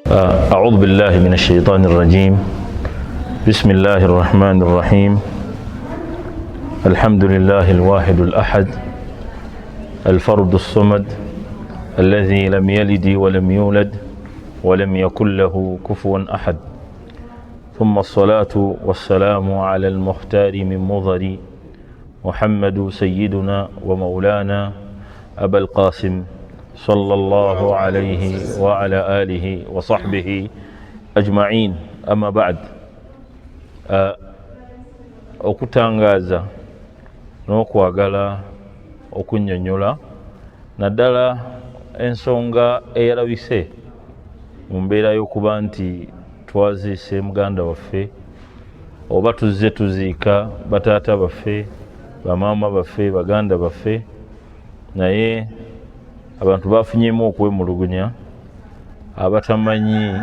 أعوذ بالله من الشيطان الرجيم. بسم الله الرحمن الرحيم. الحمد لله الواحد الأحد الفرد الصمد الذي لم يلد ولم يولد ولم يكن له كفوا أحد، ثم الصلاة والسلام على المختار من مضر، محمد سيدنا ومولانا أبا القاسم، صلى الله عليه وعلى آله وصحبه أجمعين، أما بعد. Okutangaaza n'okwagala okunnyonnyola naddala ensonga eyalabise mu mbeera y'okuba nti twaziise muganda waffe, oba tuzze tuziika bataata baffe, bamaama baffe, baganda baffe, naye abantu bafunyemu okwemulugunya abatamanyi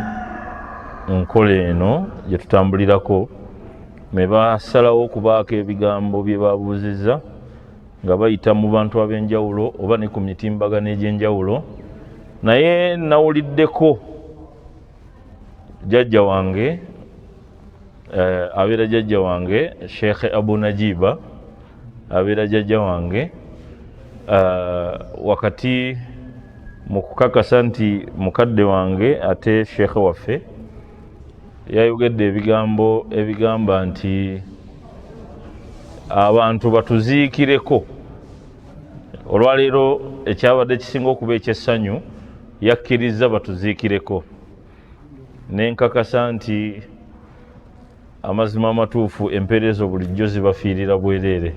nkola eno gye tutambulirako, ne basalawo okubaako ebigambo bye babuuzizza nga bayita mu bantu ab'enjawulo oba ne ku mitimbagano egy'enjawulo. Naye nawuliddeko jjajja wange, abeera jjajja wange Sheekh Abu Najiba, abeera jjajja wange, wakati mu kukakasa nti mukadde wange ate sheekhe waffe, yayogedde ebigambo ebigamba nti abantu batuziikireko. Olwaleero ekyabadde kisinga okuba ekyessanyu, yakkiriza batuziikireko, nenkakasa nti amazima amatuufu, empeereza bulijjo zibafiirira bwereere,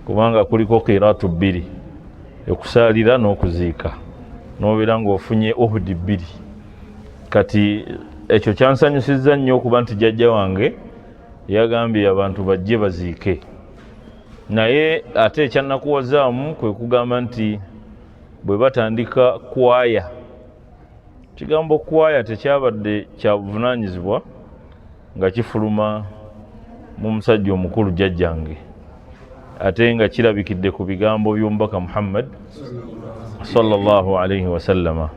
kubanga kuliko kiratu bbiri, okusaalira n'okuziika, n'obeera ng'ofunye uhudi bbiri. Kati ekyo kyansanyusizza nnyo okuba nti jjajja wange yagambye abantu bajje baziike. Naye ate ekyannakuwazaamu kwe kugamba nti bwe batandika kwaya, kigambo kwaya tekyabadde kya buvunaanyizibwa nga kifuluma mu musajja omukulu jjajjange, ate nga kirabikidde ku bigambo by'omubaka Muhammad sallallahu alaihi wasallama.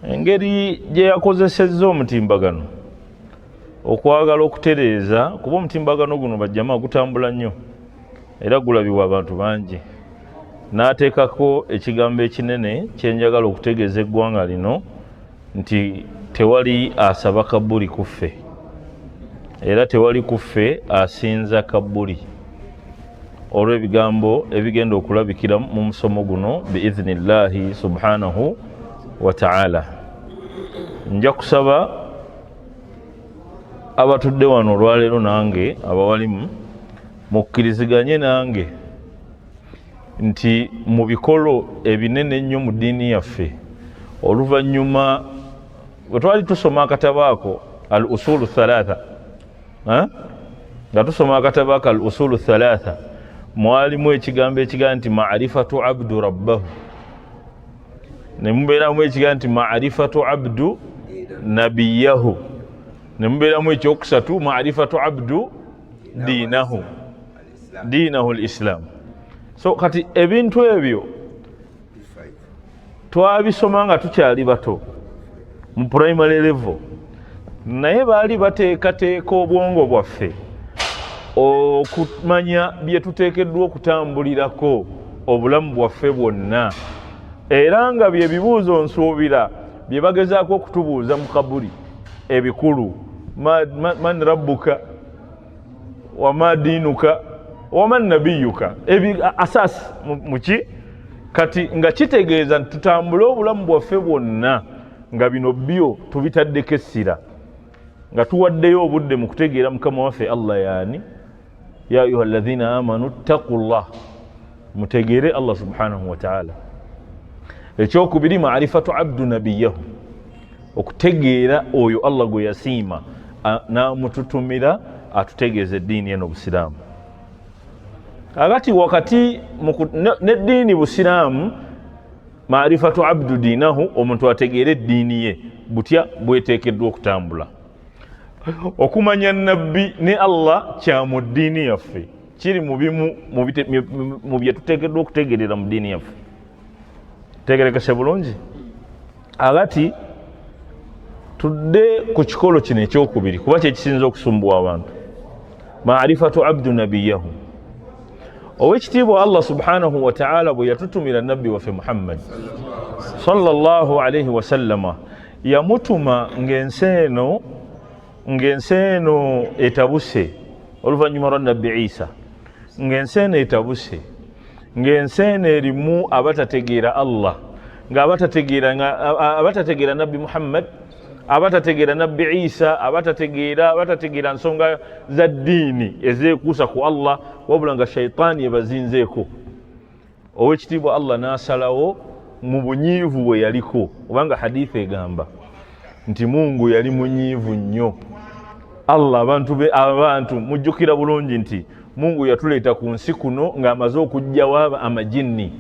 Engeri gye yakozesezza omutimbagano okwagala okutereeza, kuba omutimbagano guno bajjama gutambula nnyo era gulabibwa abantu bangi, n'ateekako ekigambo ekinene kyenjagala okutegeeza eggwanga lino nti tewali asaba kabuli kuffe, era tewali kuffe asinza kabuli, olw'ebigambo ebigenda okulabikira mu musomo guno biidhnillahi subhanahu wa ta'ala. Nja kusaba abatudde wano olwaleero nange abawalimu mukkiriziganye nange nti mu bikolo ebinene ennyo mu ddiini yaffe, oluvannyuma bwe twali tusoma akatabo ako al usulu thalatha, nga tusoma akatabo ako al usulu thalatha, mwalimu ekigambo ekigamba nti marifatu abdu rabbahu, ne mubeeramu ekigambo nti marifatu abdu nabiyahu, ne mubeeramu ekyokusatu marifatu abdu diinahu, diinahu lislam. So kati ebintu ebyo twabisoma nga tukyali bato mu primary level, naye baali bateekateeka obwongo bwaffe okumanya bye tuteekeddwa okutambulirako obulamu bwaffe bwonna, era nga bye bibuuzo nsuubira bye bagezaako okutubuuza mu kabuli ebikulu: man rabbuka, wama diinuka, waman nabiyuka, asasi muki. Kati nga kitegeeza nti tutambule obulamu bwaffe bwonna nga bino byo tubitaddeko essira, nga tuwaddeyo obudde mu kutegeera mukama waffe Allah yaani. Ya ayuha alladhina amanu ttaqullah, mutegeere Allah subhanahu wataala. Ekyokubiri, marifatu abdu nabiyahu, okutegeera oyo Allah gwe yasiima n'amututumira atutegeeza eddiini eno obusiraamu. Kakati wakati neddiini busiraamu, marifatu abdu diinahu, omuntu ategeere eddiini ye butya bweteekeddwa okutambula. Okumanya nabbi ne Allah kya mu ddiini yaffe, kiri mu bimu mu bye tuteekeddwa okutegeerera mu ddiini yaffe. Tegerekese bulungi. Agati Tudde ku kikolo kino ekyokubiri, kuba kyekisinza okusumbuwa abantu, maarifatu abdu nabiyahu. Owekitiibwa Allah subhanahu wataala bwe yatutumira nabbi waffe Muhammad sallallahu alaihi wasallama, yamutuma ng'ensi eno etabuse oluvannyuma lwa Nabbi Isa, ng'ensi eno etabuse, ng'ensi eno erimu abatategeera Allah, nga abatategeera Nabbi Muhammad, abatategeera Nabbi Isa, abatategeera nsonga za ddiini ezeekuusa ku Allah, wabula nga shaitaani ebazinzeeko. Owekitiibwa Allah n'asalawo mu bunyiivu bwe yaliko, obanga haditha egamba nti Mungu yali munyiivu nnyo. Allah, abantu mujjukira bulungi nti Mungu yatuleeta ku nsi kuno ng'amaze okuggyawo amajinni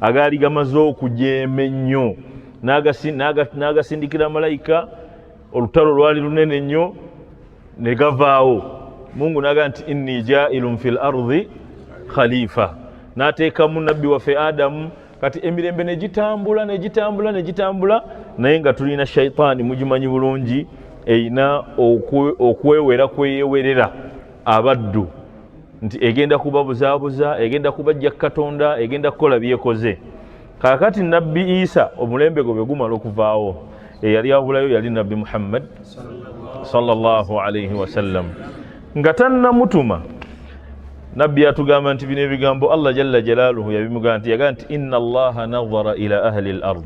agaali gamaze okujeema ennyo, n'agasindikira malayika, olutalo lwali lunene nnyo ne gavaawo. Mungu n'agamba nti inni jailun fil ardi khalifa, n'ateekamu nabbi waffe Adamu. Kati emirembe negitambula negitambula negitambula, naye nga tulina shaitaani, mugimanyi bulungi, erina okwewera kweyewerera abaddu nti egenda kubabuzaabuza, egenda kubajja Katonda, egenda kukola byekoze. Kaakati Nabbi Isa omulembe gwe bwe gumala okuvaawo, eyali abulayo yali Nabbi Muhammad sallallahu alaihi wasallam. Nga tannamutuma, nabbi atugamba nti bino ebigambo Allah jalla jalaaluhu yabimugamba nti, yagamba nti inna Allaha nadhara ila ahli l ard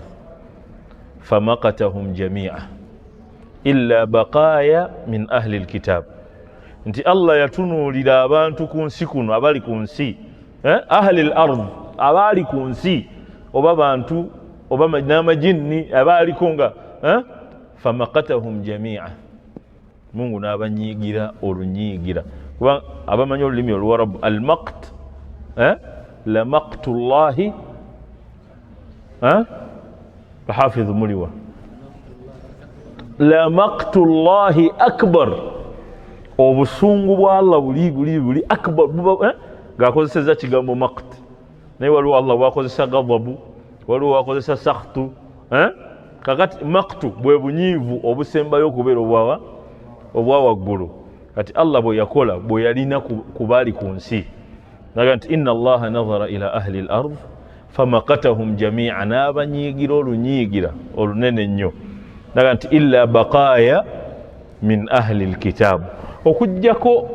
famakatahum jamia illa baqaya min ahli lkitab, nti Allah yatunuulira abantu ku nsi kuno abali ku nsi, ahli l ard, abaali ku nsi, oba bantu oba n'amajinni abaaliko, nga famakatahum jamia, Mungu n'abanyiigira olunyiigira. Kuba abamanyi olulimi Oluwarabu, almakt, la maktu llahi bahafidhu muliwa, la maktu llahi akbar, obusungu bwa Allah buli buli buli akbar, ng'akozeseza kigambo makt. Naye waliwo Allah bwakozesa gadabu, waliwo wakozesa sakhtu. Kakati maktu bwe bunyiivu obusembayo okubeera obwa waggulu. Kati Allah bwe yakola, bwe yalina ku baali ku nsi, naga nti inna Allaha nadhara ila ahli l ard famakatahum jamia, n'abanyiigira olunyiigira olunene ennyo, naga nti illa baqaya min ahli lkitaabu, okugjako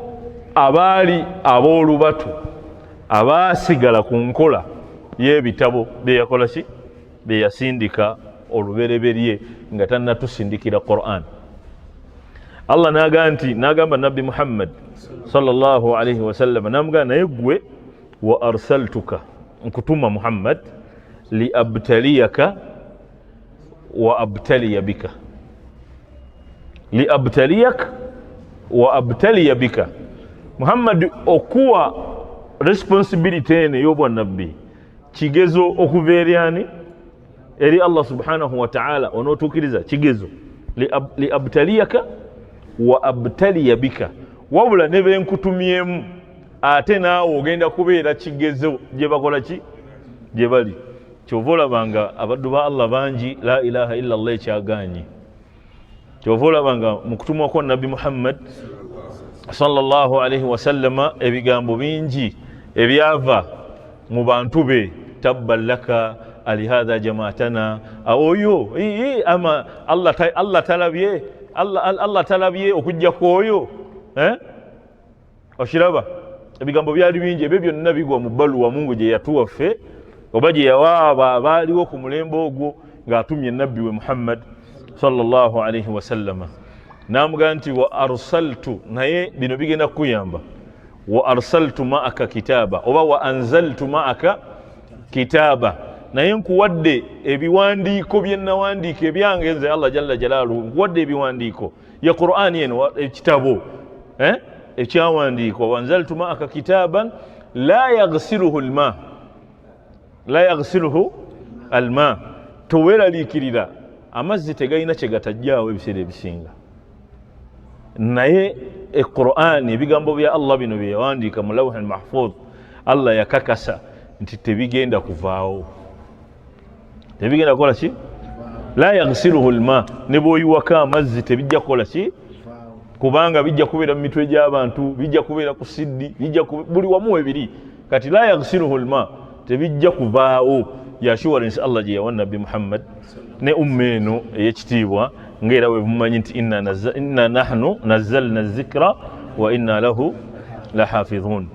abaali ab'olubatu abaasigala ku nkola y'ebitabo byeyakola ki, byeyasindika olubereberye nga tannatusindikira Quran. Allah naga nti, nagamba Nabbi Muhammad sallallahu alaihi wasallam, namugamba naye gwe wa arsaltuka, nkutuma Muhammad, li abtaliyaka wa abtaliya bika, li abtaliyaka wa abtaliya bika. Muhammad, okuwa responsibility eno ey'obwanabbi kigezo okuva eri ani? Eri Allah subhanahu wataala. Onootuukiriza kigezo li abtaliyaka wa abtaliya bika, wabula ne benkutumyemu ate naawe ogenda kubeera kigezo gye bakola ki, gye bali. Kyova olaba nga abaddu ba Allah bangi la ilaha illa Allah ekyagaanyi. Kyova olaba nga mu kutumwa kwa Nabbi Muhammad sallallahu alaihi wasallama ebigambo bingi ebyava mu bantu be, tabba laka alihadha jamaatana, oyo ama Allah talabye, Allah talabye okujja kwoyo, okiraba ebigambo byali bingi. Ebyo byonna bigwa mu bbaluwa Mungu gye yatuwa ffe, oba gye yawaaba abaaliwo ku mulembe ogwo ng'atumye nabbi we Muhammad sallallahu alaihi wasallama, namugamba nti wa arsaltu, naye bino bigenda kukuyamba, wa arsaltu maaka kitaaba, oba wa anzaltu maaka kitaaba, naye nkuwadde ebiwandiiko bye nawandiika ebyange nze Allah jalla jalaaluhu, nkuwadde ebiwandiiko ya Qur'ani eno, ekitabo ekyawandiikwa, wa anzaltu maaka kitaaban la yaghsiluhu alma, la yaghsiluhu alma, toweeraliikirira amazzi tegalina kye gatajjaawo ebiseera ebisinga. Naye equr'ani, ebigambo bya Allah bino bye yawandiika mu lawhi lmahfudh, Allah yakakasa nti tebigenda kuvaawo, tebigenda kukola ki, La yaghsiluhu lma, ne bw'oyiwako amazzi tebijja kukola ki, kubanga bijja kubeera mu mitwe gy'abantu, bijja kubeera ku siddi, bijja buli wamu webiri. Kati la yaghsiluhu lma, tebijja kuvaawo. Ya assurance Allah gye yawa Nabbi Muhammad ne umma eno ey'ekitiibwa, ng'era bwe mumanyi nti inna nahnu nazzalna zikra wa inna lahu lahafidhun.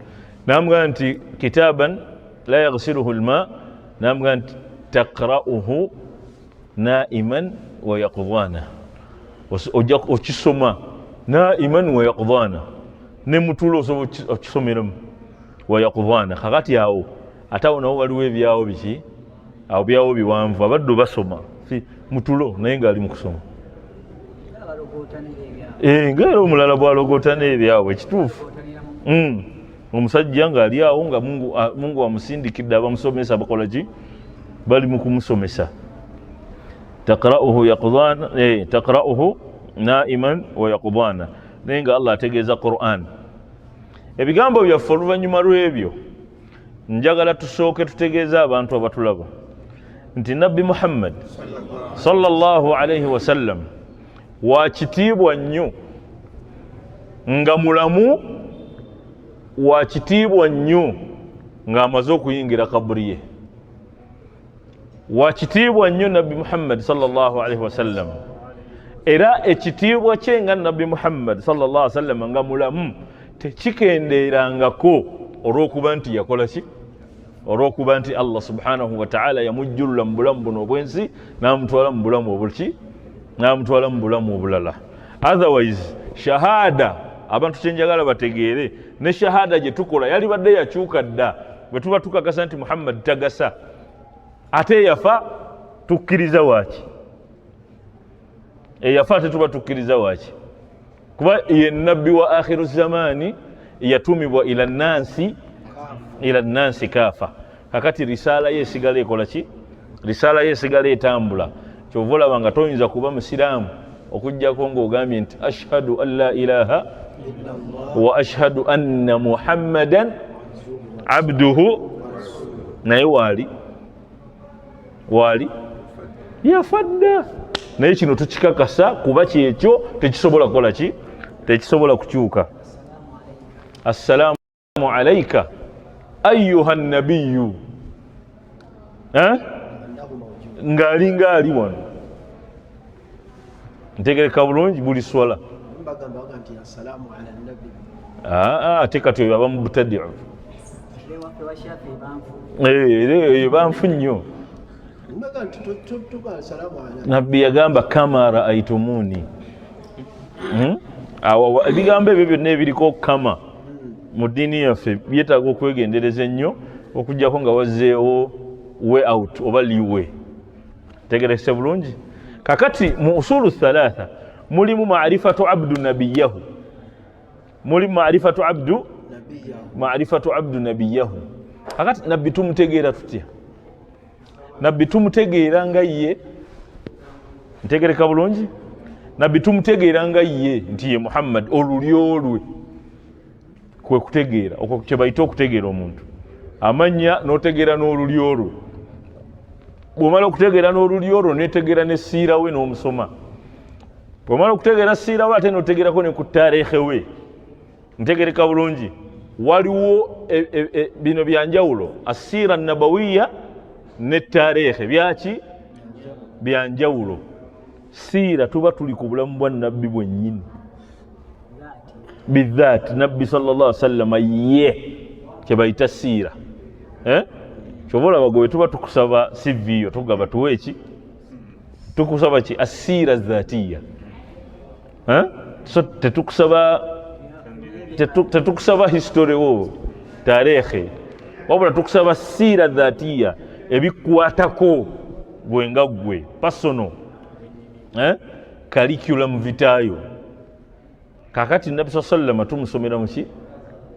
Namugamba nti kitaban la yaghsiluhu lma, namugamba nti taqra'uhu naiman wa yaqdhana, ojja okisoma naiman wa yaqdhana, ne mutulo osobola okisomeramu wa yaqdhana. Kakati awo ate awo nawo waliwo ebyawo biki, awo byawo biwanvu, abaddu basoma mutulo naye ng'ali mu kusoma, ng'era omulala bw'alogoota n'ebyawo ekituufu. Omusajja ng'ali awo nga Mungu amusindikidde abamusomesa bakola ki, bali mu kumusomesa. Taqra'uhu yaqdhana, taqra'uhu naiman wa yaqdhana, naye nga Allah ategeeza Qur'an. Ebigambo byaffe oluvannyuma lw'ebyo njagala tusooke tutegeeze abantu abatulaba nti Nabbi Muhammad sallallahu alaihi wasallam wa kitiibwa nnyo nga mulamu, wa kitiibwa nnyo ng'amaze okuyingira kaburi ye, wa kitiibwa nnyo Nabbi Muhammad sallallahu alaihi wasallam. Era ekitiibwa kye nga Nabbi Muhammad sallallahu alaihi wasallam nga mulamu tekikendeerangako olw'okuba nti yakola ki, olw'okuba nti Allah subhanahu wa ta'ala yamujjulula mu bulamu buno obw'ensi n'amutwala mu bulamu obuki, n'amutwala mu bulamu obulala. Otherwise shahada, abantu kyenjagala bategeere, ne shahada gye tukola yalibadde yakyuka dda bwe tuba tukakasa nti Muhammad tagasa, ate eyafa tukkiriza waaki? Eyafa ate tuba tukkiriza waaki? Kuba ye nabbi wa akhiru zamani, yatumibwa ila nansi, ila nansi kafa. Kakati risaala ye esigala ekola ki? Risaala ye esigala etambula. Kyova olaba nga toyinza kuba musiraamu okuggyako ng'ogambye nti ashhadu an la ilaha wa ashhadu anna muhammadan abduhu. Naye waali waali yafa dda, naye kino tukikakasa kuba kyekyo tekisobola kukola ki, tekisobola kukyuka. Assalamu alaika ayuha nabiyu, ng'alinga ali wano. Ntegereka bulungi buli swala. Ate kati oyo aba mubtadiu, eyo banfu nnyo. Nabbi yagamba kama raaitumuni. Ebigambo ebyo byonna ebiriko kama mu ddiini yaffe byetaaga okwegendereza ennyo, okuggyako nga wazzeewo way out oba leeway. Tegerese bulungi. Kakati mu usulu thalatha mulimu marifatu abdu nabiyahu, mulimu marifatu abdu, marifatu abdu nabiyahu. Kakati nabbi tumutegeera tutya? Nabbi tumutegeera nga ye, ntegereka bulungi, nabbi tumutegeera nga ye nti ye Muhammad, olulyo lwe kwe kutegeera okwo kye bayita okutegeera omuntu, amannya n'otegeera n'olulyo lwe. Bw'omala okutegeera n'olulyo lwo netegeera ne siira we n'omusoma. Bw'omala okutegeera siira we ate n'otegeerako ne ku tareekhe we. Ntegereka bulungi. Waliwo bino byanjawulo, asiira nabawiya ne tareekhe byaki, byanjawulo. Siira tuba tuli ku bulamu bwa nabbi bwennyini bidhaati, nabbi sallallahu alaihi wasallam ye kye bayita siira. Kyova olaba gwe tuba tukusaba CV yo tugamba tuwe ki, tukusaba ki, asiira dhatiya. So tetukusaba tetukusaba history wo tareekhe, wabula tukusaba siira dhatiya, ebikwatako gwe nga gwe personal, curriculum vitae. Kakati nabbi saa sallama tumusomera muki,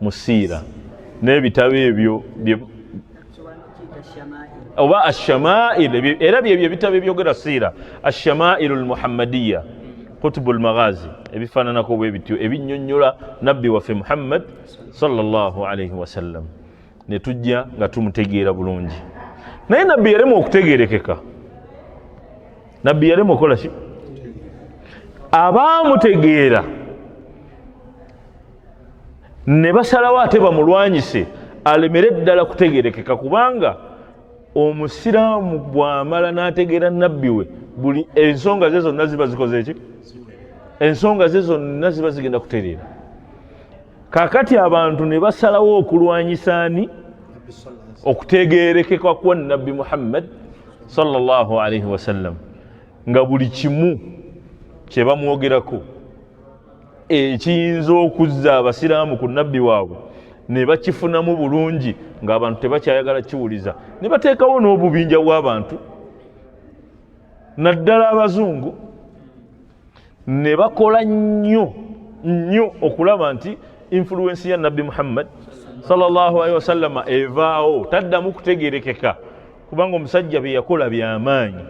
mu siira n'ebitabo ebyo oba ashamail, era byebyo ebitabo ebyogera siira, ashamailu lmuhammadiya, kutubu lmaghazi, ebifaananako bwe bityo ebinnyonnyola nabbi waffe Muhammad sallallahu alaihi wasallam, ne tujja nga tumutegeera bulungi. Naye nabbi yarema okutegerekeka. Nabbi yalema okukola ki? Abaamutegeera ne basalawo ate bamulwanyise alemere ddala kutegerekeka, kubanga omusiraamu bw'amala n'ategeera nabbi we, buli ensonga ze zonna ziba zikoze eki? Ensonga ze zonna ziba zigenda kutereera. Kakati abantu ne basalawo okulwanyisa ani? Okutegeerekeka kwa Nabbi Muhammad sallallahu alaihi wasallam, nga buli kimu kye bamwogerako ekiyinza okuzza abasiraamu ku nabbi waabwe ne bakifunamu bulungi, ng'abantu tebakyayagala kiwuliza, ne bateekawo n'obubinja bw'abantu naddala abazungu, ne bakola nnyo nnyo okulaba nti influensi ya Nabbi Muhammad sallallahu alaihi wasallama evaawo, taddamu kutegerekeka, kubanga omusajja bye yakola byamaanyi.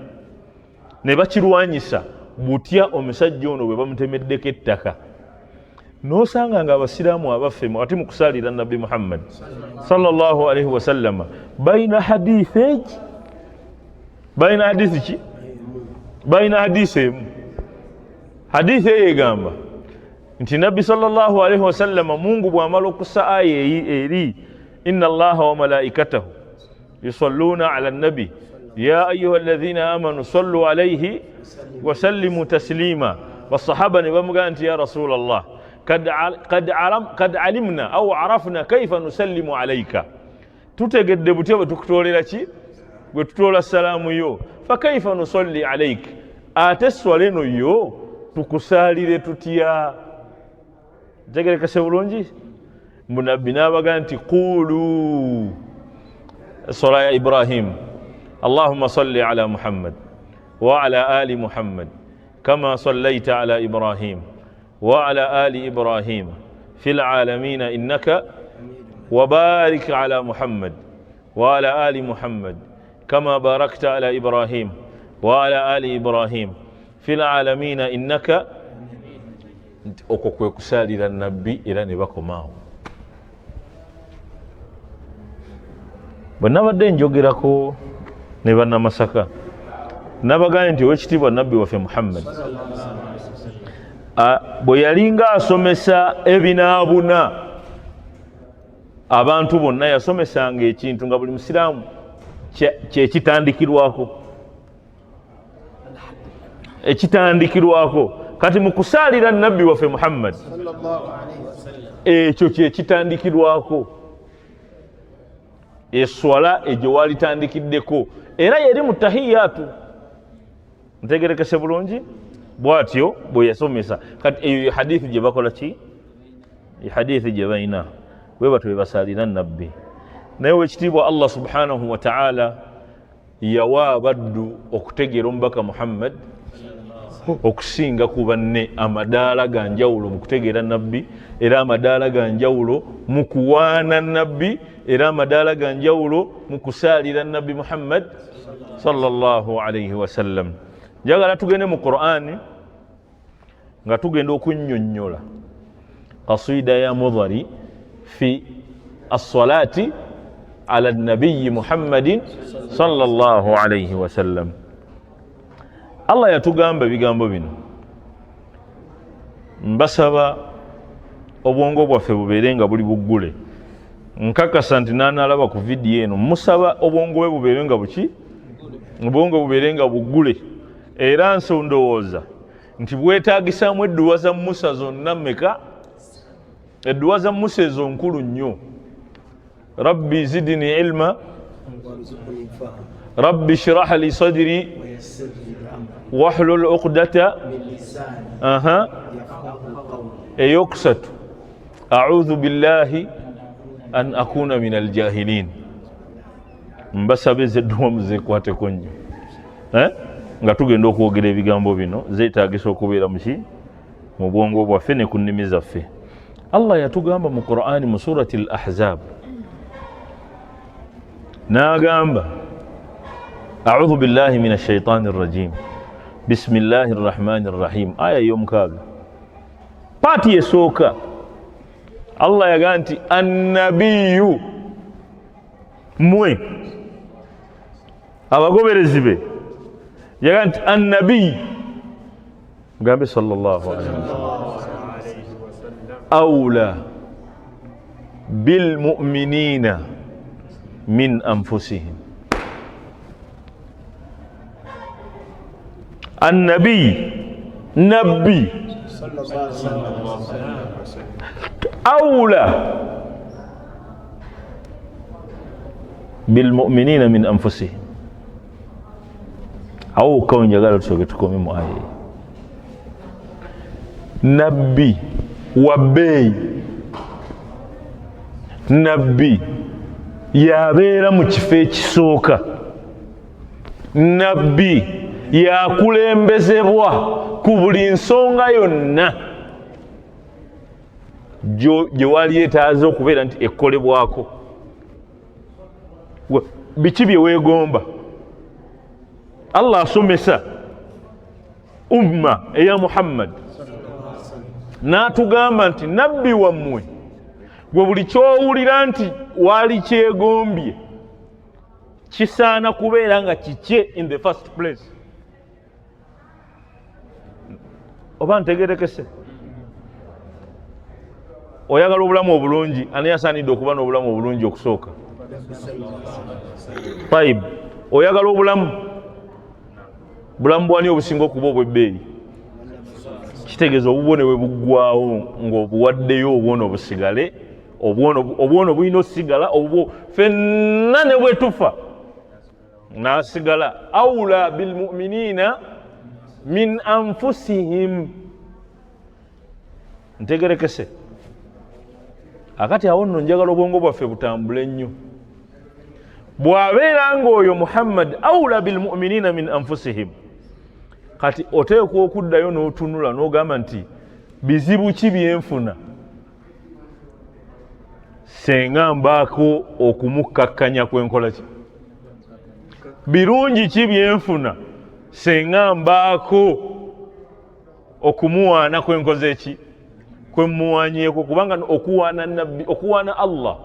Ne bakirwanyisa butya omusajja ono bwe bamutemeddeko ettaka, n'osanga nga abasiraamu abaffe ate mu kusaalira Nabbi Muhammad sallallahu alaihi wasallama balina hadithi egi, balina hadithi ki? Balina hadithi emu. Hadithi eyo egamba nti Nabbi sallallahu alaihi wasallama, Mungu bw'amala okussa aya eri inna Allaha wa malaikatahu yusalluna ala nabi ya ayuha alladhina amanu sallu alaihi wasallimu taslima, basahaba ne bamugamba nti ya rasula llah, kad alimna au arafna kaifa nusallimu alaika, tutegedde butya bwe tukutoolera ki, bwe tutoola salaamu yo, fakaifa nusalli alaik, ate swala eno yo tukusaalire tutya? Ntegerekese bulungi? Mbu Nabbi n'abaga nti qulu sola ya Ibrahim, allahumma salli ala Muhammad wa ala ali Muhammad kama sallaita ala Ibrahim wa ala ali Ibrahim fi lalamina innaka, wabarik ala Muhammad wa ala ali Muhammad kama barakta ala Ibrahim wa ala ali Ibrahim fi lalamina innaka. Okwo kwe kusaalira Nabbi, era ne bakomaawo. Bwe nabadde njogerako ne Bannamasaka, nabagambye nti owekitiibwa Nabbi waffe Muhammad bwe yalinga asomesa ebinaabuna abantu bonna, yasomesanga ekintu nga buli musiraamu kyekitandikirwako, ekitandikirwako. Kati mu kusaalira Nabbi waffe Muhammad, ekyo kyekitandikirwako, eswala egyo walitandikiddeko, era yeri mu tahiyatu. Ntegerekese bulungi? Bwatyo bwe yasomesa. Kati eyo hadithi gye bakola ki, hadithi gye balina, bwe batyo bwe basaalira Nabbi. Naye owekitiibwa Allah subhanahu wataala yawa abaddu okutegeera omubaka Muhammad okusinga ku banne. Amadaala ga njawulo mu kutegeera Nabbi, era amadaala ga njawulo mu kuwaana Nabbi, era amadaala ga njawulo mu kusaalira Nabbi Muhammad sallallahu alaihi wasallam. Njagala tugende mu Qur'ani nga tugenda okunnyonnyola kasida ya Mudhari fi assalati ala nabiyi Muhammadin sallallahu alaihi wasallam. Allah yatugamba ebigambo bino, mbasaba obwongo bwaffe bubeere nga buli buggule. Nkakasa nti nanalaba ku vidiyo eno, musaba obwongo bwe bubeere nga buki, obwongo bubeere nga buggule. Era nso ndowooza nti bwetaagisaamu edduwa za Musa zonna mmeka? Edduwa za Musa ezo nkulu nnyo. Rabbi zidni ilma, rabbi shrah li sadri wahlul uqdata. Eyokusatu, audhu billahi an akuna min aljahilin. Mbasaba ezedduwa muzekwateko nnyo nga tugenda okwogera ebigambo bino, zeetagisa okubeera muki mu bwongo bwaffe ne ku nnimi zaffe. Allah yatugamba mu Qur'ani mu surati al Ahzab, n'agamba audhu billahi min ashaitani rrajim, bismillahi rrahmani rrahim, aya ey'omukaaga paati esooka. Allah yagamba nti annabiyu, mmwe abagoberezi be, Yaga nti annabiy mugambe sallallahu alaihi wasallam aula bilmuminina min anfusihim. Annabiy, nabbi aula bilmuminina min anfusihim. Awo wokka wenjagala tusooke tukome mu aya eyo. Nabbi wa bbeeyi, nabbi yabeera mu kifo ekisooka, nabbi yakulembezebwa ku buli nsonga yonna gye wali etaaze okubeera nti ekkolebwako. Biki bye weegomba? Allah asomesa umma eya Muhammad n'atugamba nti nabbi wammwe gwe buli ky'owulira nti waali kyegombye kisaana kubeera nga kikye in the first place. Oba ntegerekese? Oyagala obulamu obulungi, ani yasaanidde okuba n'obulamu obulungi okusooka? Taib, oyagala obulamu bulamu bwani obusinga okuba obw'ebbeeyi? Kitegeeza obubwo ne bwe buggwawo ng'obuwaddeyo obwono busigale, obwono bulina osigala obubwo fenna ne bwe tufa n'asigala. Aula bilmuminina min anfusihim. Ntegerekese? Akati awo nno njagala obwongo bwaffe butambule nnyo. Bw'abeera ng'oyo Muhammad aula bilmuminina min anfusihim, kati oteekwa okuddayo n'otunula n'ogamba nti bizibu ki byenfuna senga mbaako okumukkakkanya kwenkola ki, birungi ki byenfuna senga mbaako okumuwaana kwenkoze ki, kwemuwanyeeko. Kubanga okuwaana nabbi, okuwaana Allah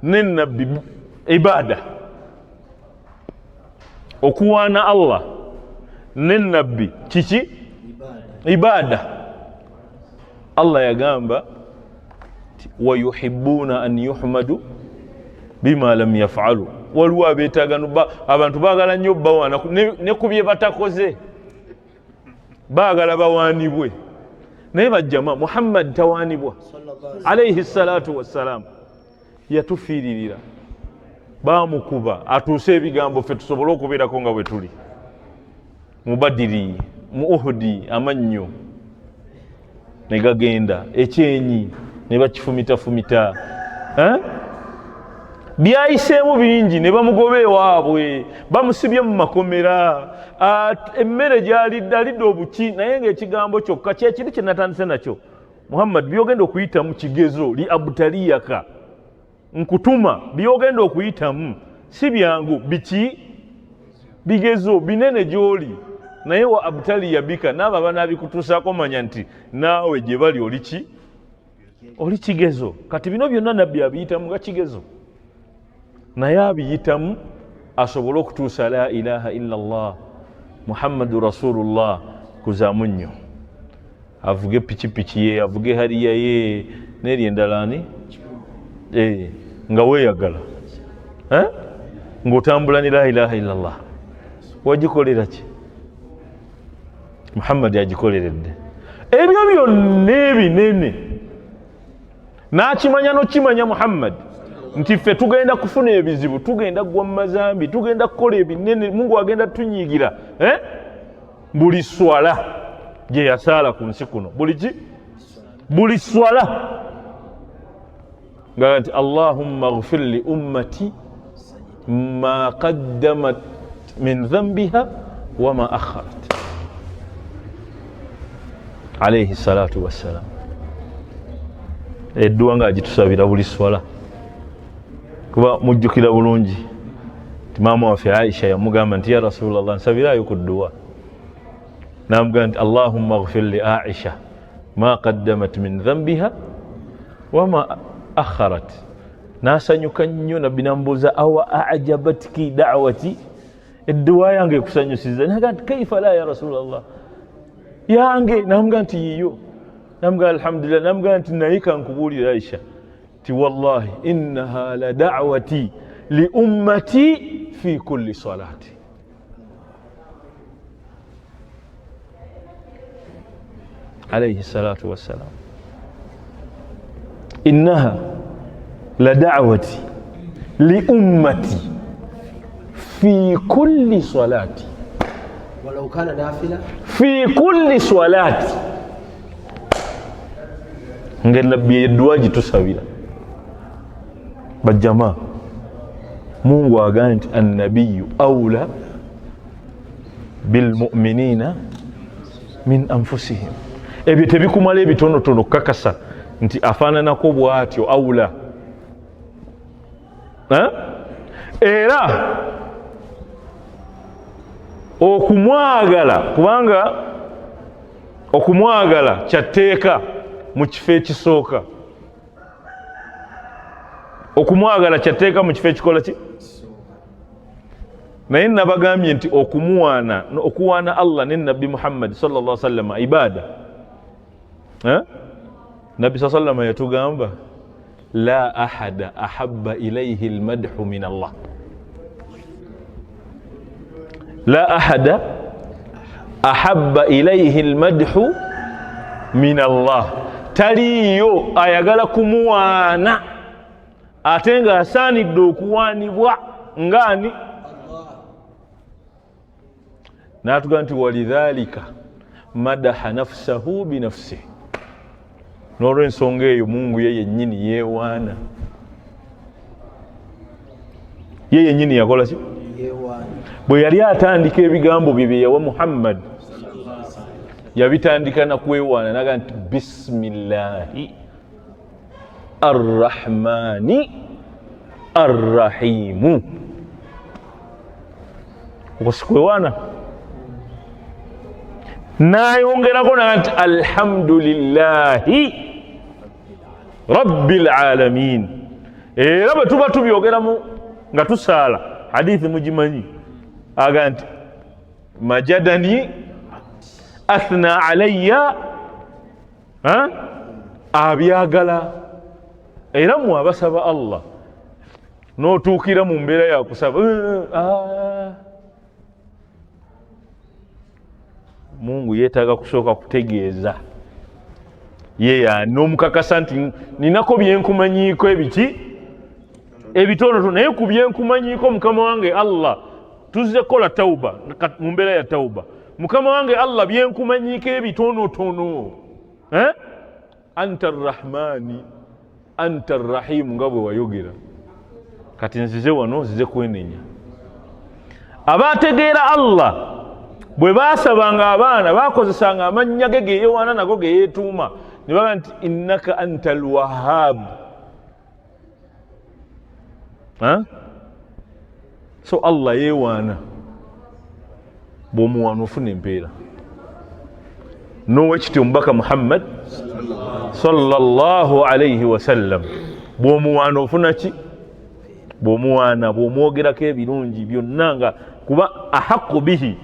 ne nabbi ibada, okuwaana Allah ne nabbi kiki? Ibada. Allah yagamba wayuhibbuna an yuhmadu bima lam yafalu. Waliwo abeetaaga abantu baagala nnyo bawaana ne ku bye batakoze, baagala bawaanibwe. Naye bajjama Muhammad tawaanibwa alaihi salatu wassalam, yatufiiririra, bamukuba atuuse ebigambo ffe tusobole okubeerako nga bwe tuli mu Badiri, mu Uhudi, amannyo ne gagenda, ekyenyi ne bakifumitafumita, byayiseemu bingi, ne bamugoba ewaabwe, bamusibye mu makomera, emmere gyalidde alidde obuki, naye ng'ekigambo kyokka kyekiri kye natandise nakyo. Muhammad, byogenda okuyitamu kigezo li abtaliyaka, nkutuma, byogenda okuyitamu si byangu, biki bigezo binene gy'oli, naye wa abtaliya bika, n'abo abanaabikutuusaako manya nti naawe gye bali oli ki, oli kigezo. Kati bino byonna nabbi abiyitamu nga kigezo, naye abiyitamu asobole okutuusa la ilaha illa Allah Muhammadu rasulullah kuzaamu nnyo, avuge pikipiki ye, avuge hariya ye n'eri endala ani nga weeyagala ng'otambula ne la ilaha illa Allah. Wagikolera ki? Muhammad agikoleredde ebyo byonna ebinene, n'akimanya n'okimanya Muhammad nti ffe tugenda kufuna ebizibu, tugenda kugwa mu mazambi, tugenda kukola ebinene, Mungu agenda tunyiigira. Buli swala gye yasaala ku nsi kuno, buli ki, buli swala nga nti Allahumma ghfir li ummati ma qaddamat min dhanbiha wama akharat, alayhi salatu wassalam. Edduwa nga agitusabira buli swala, kuba mujjukira bulungi nti maama waffe Aisha yamugamba nti ya Rasulallah, nsabirayo ku dduwa. Namugamba nti Allahumma ghfir li Aisha ma qaddamat min dhanbiha wama akharat. Nasanyuka nnyo nabbi namubuuza awa ajabatki da'wati, Edduwa yange ekusanyusiza? Naga nti kaifa la ya Rasulallah, yange. Namuga nti yiyo. Namuga alhamdulillah. Namuga nti naye kankubuulira Aisha ti wallahi innaha la da'wati li ummati fi kulli salati. Alayhi salatu wassalam, innaha la da'wati li ummati fi kulli salati walau kana nafila fi kulli salati. Nga nabbi edduwa gitusabira. Bajama, Mungu agambye nti annabiyu aula bilmuminina min anfusihim. Ebyo tebikumala ebitonotono kukakasa nti afaananako bwatyo aula. Era okumwagala, kubanga okumwagala kyatteeka mu kifo ekisooka. Okumwagala kyatteeka mu kifo ekikola ki? Naye nabagambye nti okumuwaana, okuwaana Allah ne Nabbi Muhammad sallallahu alaihi wasallam ibada. Nabbi sallallahu alaihi wasallam yatugamba la ahada ahabba ilayhi almadhu min Allah, la ahada ahabba ilayhi almadhu min Allah. Taliyo ayagala kumuwaana ate nga asaanidde okuwaanibwa ng'ani? N'atugamba nti walidhalika madaha nafsahu binafsihi, n'olw'ensonga eyo Mungu ye yennyini yeewaana. Ye yennyini yakola ki? Bwe yali atandika ebigambo bye bye yawa Muhammad, yabitandika na kwewaana, naga nti bismillahi arrahmani arrahimu. Okwo sikwewaana? Nayongerako naga nti alhamdulillahi rabbil alamin. Era bwe tuba tubyogeramu nga tusaala, hadithi mugimanyi, aga nti majadani athna alayya, abyagala. Era mwe abasaba Allah n'otuukira mu mbeera ya kusaba, Mungu yeetaaga kusooka kutegeeza ye n'omukakasa nti ninako byenkumanyiiko ebiki ebitonotono, naye ku byenkumanyiiko mukama wange Allah, tuzze kukola tauba mu mbeera ya tauba. Mukama wange Allah, byenkumanyiiko ebitonotono, anta arrahmani anta arrahimu, nga bwe wayogera. Kati nzize wano, nzize kwenenya. Abategeera Allah bwe baasabanga abaana bakozesanga amannya ge geyewaana nago geyeetuuma, ne baga nti innaka anta alwahab. So Allah yeewaana, bw'omuwaana ofuna empeera. N'owekityo omubaka Muhammad sallallahu alaihi wasallam, bw'omuwaana ofuna ki? Bw'omuwaana, bw'omwogerako ebirungi byonna, nga kuba ahaqqu bihi,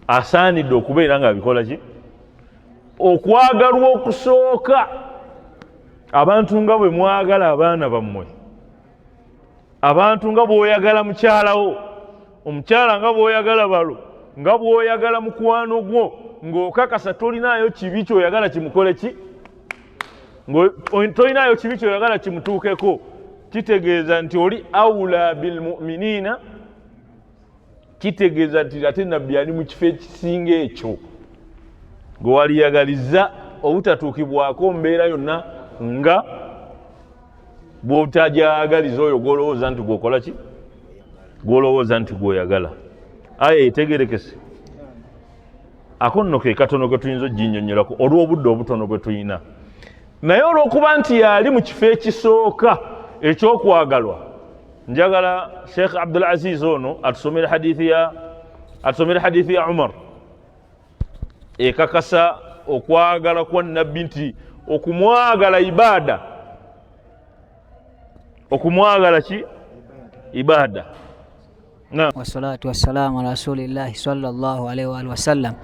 asaanidde okubeera nga abikola ki? Okwagalwa okusooka. Abantu nga bwe mwagala abaana bammwe, abantu nga bw'oyagala mukyalawo, omukyala nga bw'oyagala balo, nga bw'oyagala mukwano gwo, ng'okakasa tolinaayo kibi ky'oyagala kimukole ki, tolinaayo kibi ky'oyagala kimutuukeko, kitegeeza nti oli aula bilmuminina, kitegeeza nti ate nabbi ali mu kifo ekisinga ekyo gwe waliyagaliza obutatuukibwako mbeera yonna nga bw'otajagaliza oyo gw'olowooza nti gw'okola ki, gw'olowooza nti gw'oyagala. Aya etegerekese. Ako nno ke katono ke tuyinza oginnyonnyolako olw'obudde obutono bwe tulina. Naye olw'okuba nti yali mu kifo ekisooka eky'okwagalwa, njagala Sheikh Abdul Aziz ono atusomere hadithi ya Umar ekakasa okwagala kwa nabbi nti okumwagala ibada, okumwagala ki? Ibada. Wassalatu wassalamu ala rasulillahi sallallahu alaihi wa alihi wasallam.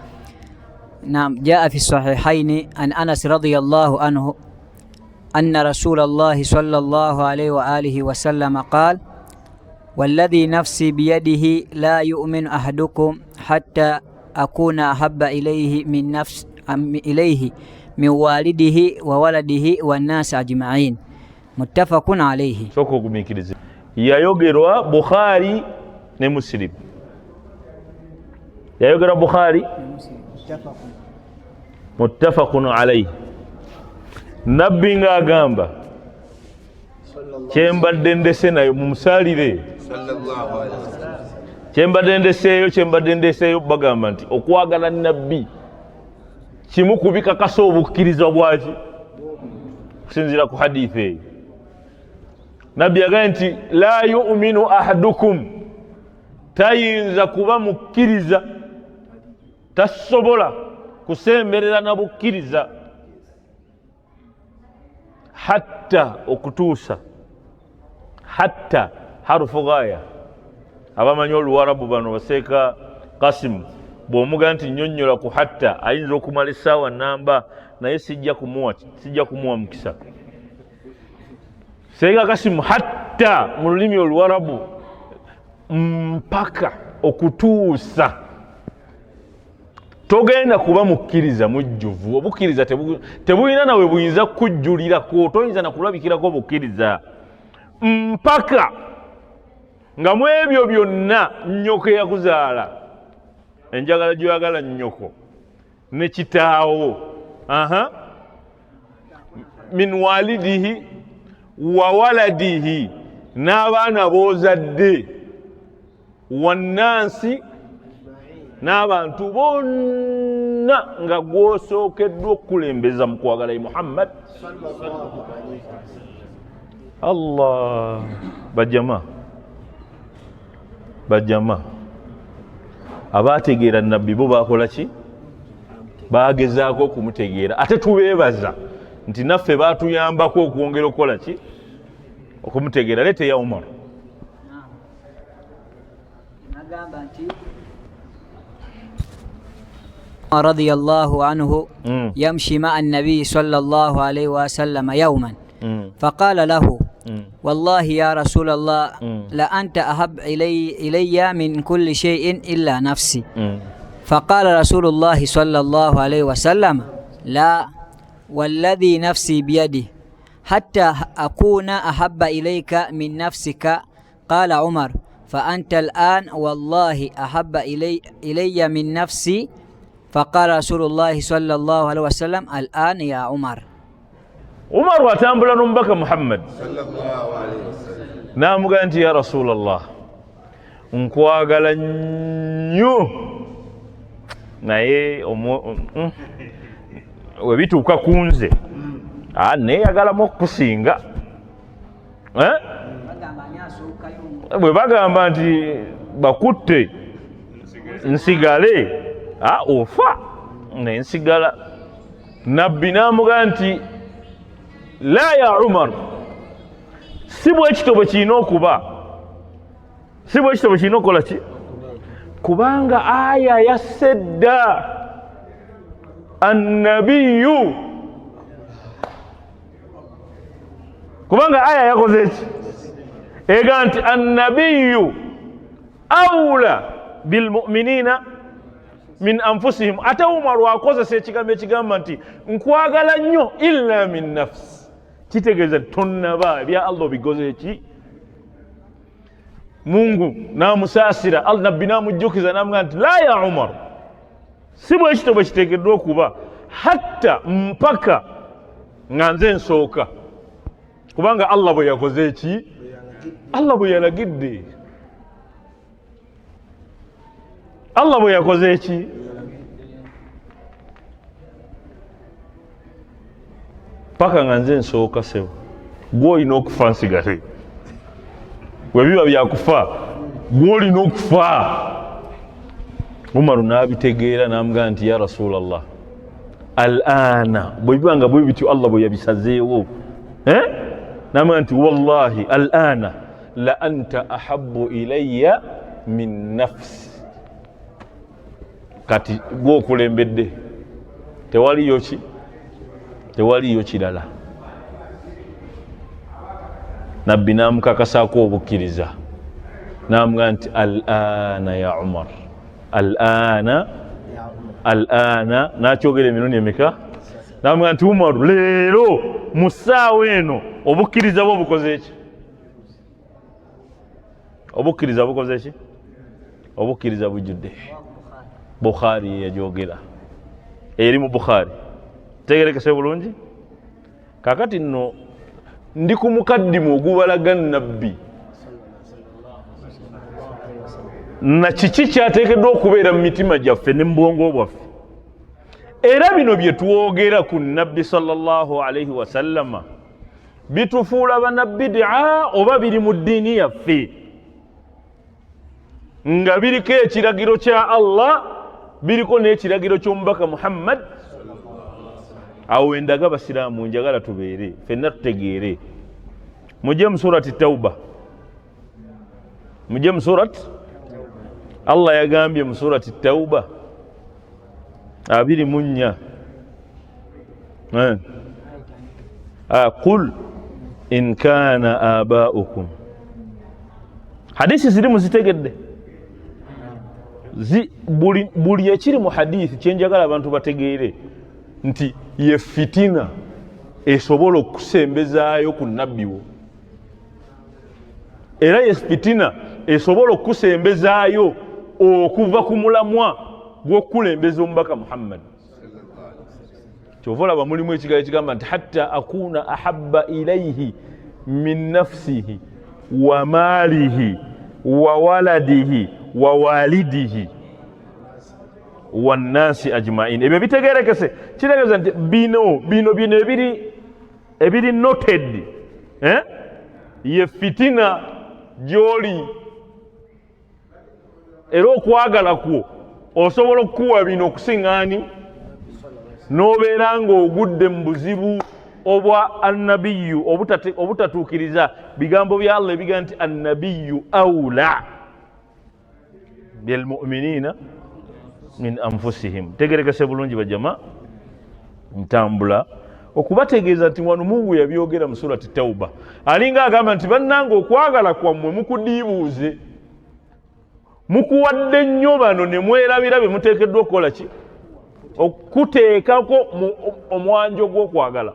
Naam, jaa fi sahihaini an Anas radhiyallahu anhu anna rasulallahi sallallahu alaihi wa alihi wasallam qala walladhi nafsi biyadihi la yu'minu ahadukum hatta akuna ahabba ilayhi min nafsi ilayhi min walidihi wa waladihi wan nas ajma'in muttafaqun alayhi. Sooka ogumiikirize. Yayogerwa Bukhari ne Muslim. Yayogerwa Bukhari muttafaqun alayhi. Nabbi ng'agamba kyembadde ndese nayo mumusalire, kyembadde ndeseeyo, kyembadde ndeseeyo. Bagamba nti okwagala nabbi kimu ku bikakasa obukkiriza bwaki kusinziira ku hadithi eyo. Nabbi yagambye nti la yu'minu ahadukum, tayinza kuba mukkiriza, tasobola kusemberera na bukkiriza hatta okutuusa, hatta harufu ghaya. Abamanyi oluwarabu bano baseeka Kasimu bw'omuga nti nnyonnyola ku hatta ayinza okumala essaawa namba, naye sijja kumuwa mukisa. Seeka Kasimu hatta mu lulimi oluwarabu mpaka okutuusa. Togenda kuba mukkiriza mujjuvu, obukkiriza tebulina nawe buyinza kujjulirako, toyinza na kulabikirako obukkiriza mpaka nga mu ebyo byonna nnyoko eyakuzaala, enjagala gy'oyagala nnyoko ne kitaawo, aha, min walidihi wa waladihi, n'abaana b'ozadde, wannansi n'abantu bonna nga gw'osookeddwa okukulembeza mu kwagala ye Muhammad. Allah, bajama bajama abategeera nabbi bo bakola ki? Bagezaako okumutegeera, ate tubeebaza nti naffe baatuyambako okwongera okukola ki? Okumutegeera. Leeta eya Umar. Nagamba nti radiyallahu anhu yamshi ma'a an-nabi sallallahu alayhi wa sallam yawman faqala lahu wallahi ya rasulallah la anta ahab ilayya min kulli shay'in illa nafsi. Faqala rasulullahi sallallahu alayhi wa sallam la walladhi nafsi biyadihi hatta akuna ahabba ilayka min nafsika. Qala Umar fa anta al'an wallahi ahabba ilayya min nafsi. Faqala rasulullahi sallallahu alayhi wa sallam al'an ya Umar. Umar watambula n'omubaka Muhammad n'amugamba nti ya Rasulallah, nkwagala nnyo, naye we bituuka ku nze neeyagalamu okukusinga. Bwe bagamba nti bakutte nsigale, ofa nensigala. Nabbi n'amugamba nti la ya Umar, si bwe kityo bwe kirina okuba, si bwe kityo bwe kirina okukola ki? Kubanga aya yasedda annabiyu, kubanga aya yakoze ki? Ega nti annabiyu aula bilmuminina min anfusihim. Ate Umar akozesa ekigambo ekigamba nti nkwagala nnyo illa min nafsi, kitegeeza tonnaba ebya Allah obigoze ki? Mungu n'amusaasira, nabbi n'amujjukiza n'amugamba nti la ya Umar, si bwe kityo bwe kiteekeddwa okuba, hatta mpaka nga nze nsooka, kubanga Allah bwe yakoze ki? Allah bwe yalagidde, Allah bwe yakoze ki? Paka nga nze nsooka sebo, gw'olina okufa nsigale. Bwe biba byakufa gw'olina okufa. Umaru n'abitegeera n'amugamba nti ya Rasulallah, al'ana, bwe biba nga bwe bityo Allah bwe yabisazeewo, n'amugamba nti wallahi al'ana la anta ahabbu ilayya Min nafsi. Kati gwokulembedde tewaliyo ki? Tewaliyo kirala. Nabbi n'amukakasaako obukkiriza, n'amugamba nti al-ana ya Umar, al-ana, al-ana. N'akyogera emirundi emeka? N'amugamba nti Umar, leero mu ssaawa eno obukkiriza bwo bukoze ki? Obukkiriza bukoze ki? Obukkiriza bujjudde. Bukhari yajogera, eri mu Bukhari. Tegerekese bulungi. Kakati nno ndi ku mukaddimu ogubalaga nabbi na kiki kyateekeddwa okubeera mu mitima gyaffe ne mu bwongo bwaffe. Era bino bye twogera ku nabbi sallallahu alaihi wasallama bitufuula banabbidia oba biri mu ddiini yaffe nga biriko ekiragiro kya Allah, biriko n'ekiragiro ky'omubaka Muhammad. Awo endaga abasiraamu njagala tubeere ffenna tutegeere. Mujje mu surati Tauba, mujje mu surati Allah yagambye mu surati Tauba 24, qul in kana abaukum. Hadisi ziri muzitegedde, buli ekiri mu hadithi kyenjagala abantu bategeere nti ye fitina esobola okusembezaayo ku nabbi wo, era ye fitina esobola okusembezaayo okuva ku mulamwa gw'okukulembeza omubaka Muhammad. Kyova olaba mulimu ekigambo ekigamba nti hatta akuna ahabba ilaihi min nafsihi wa maalihi wa waladihi wa walidihi wannasi ajmain. Ebyo bitegerekese, kitegeeza nti bino bino bino ebiri noted, ye fitina gy'oli, era okwagala kwo osobola okukuwa bino okusinga ani, n'obeera ng'ogudde mu buzibu obwa annabiyu, obutatuukiriza bigambo bya Allah ebiga nti annabiyu aula bilmuminina min anfusihim. Tegerekese bulungi bajama, ntambula okubategeeza nti wano Mungu yabyogera mu surati Tauba, alinga agamba nti bannange okwagala kwammwe mukudiibuuze, mukuwadde nnyo bano ne mwerabira bye muteekeddwa okukola ki, okuteekako omwanjo gw'okwagala.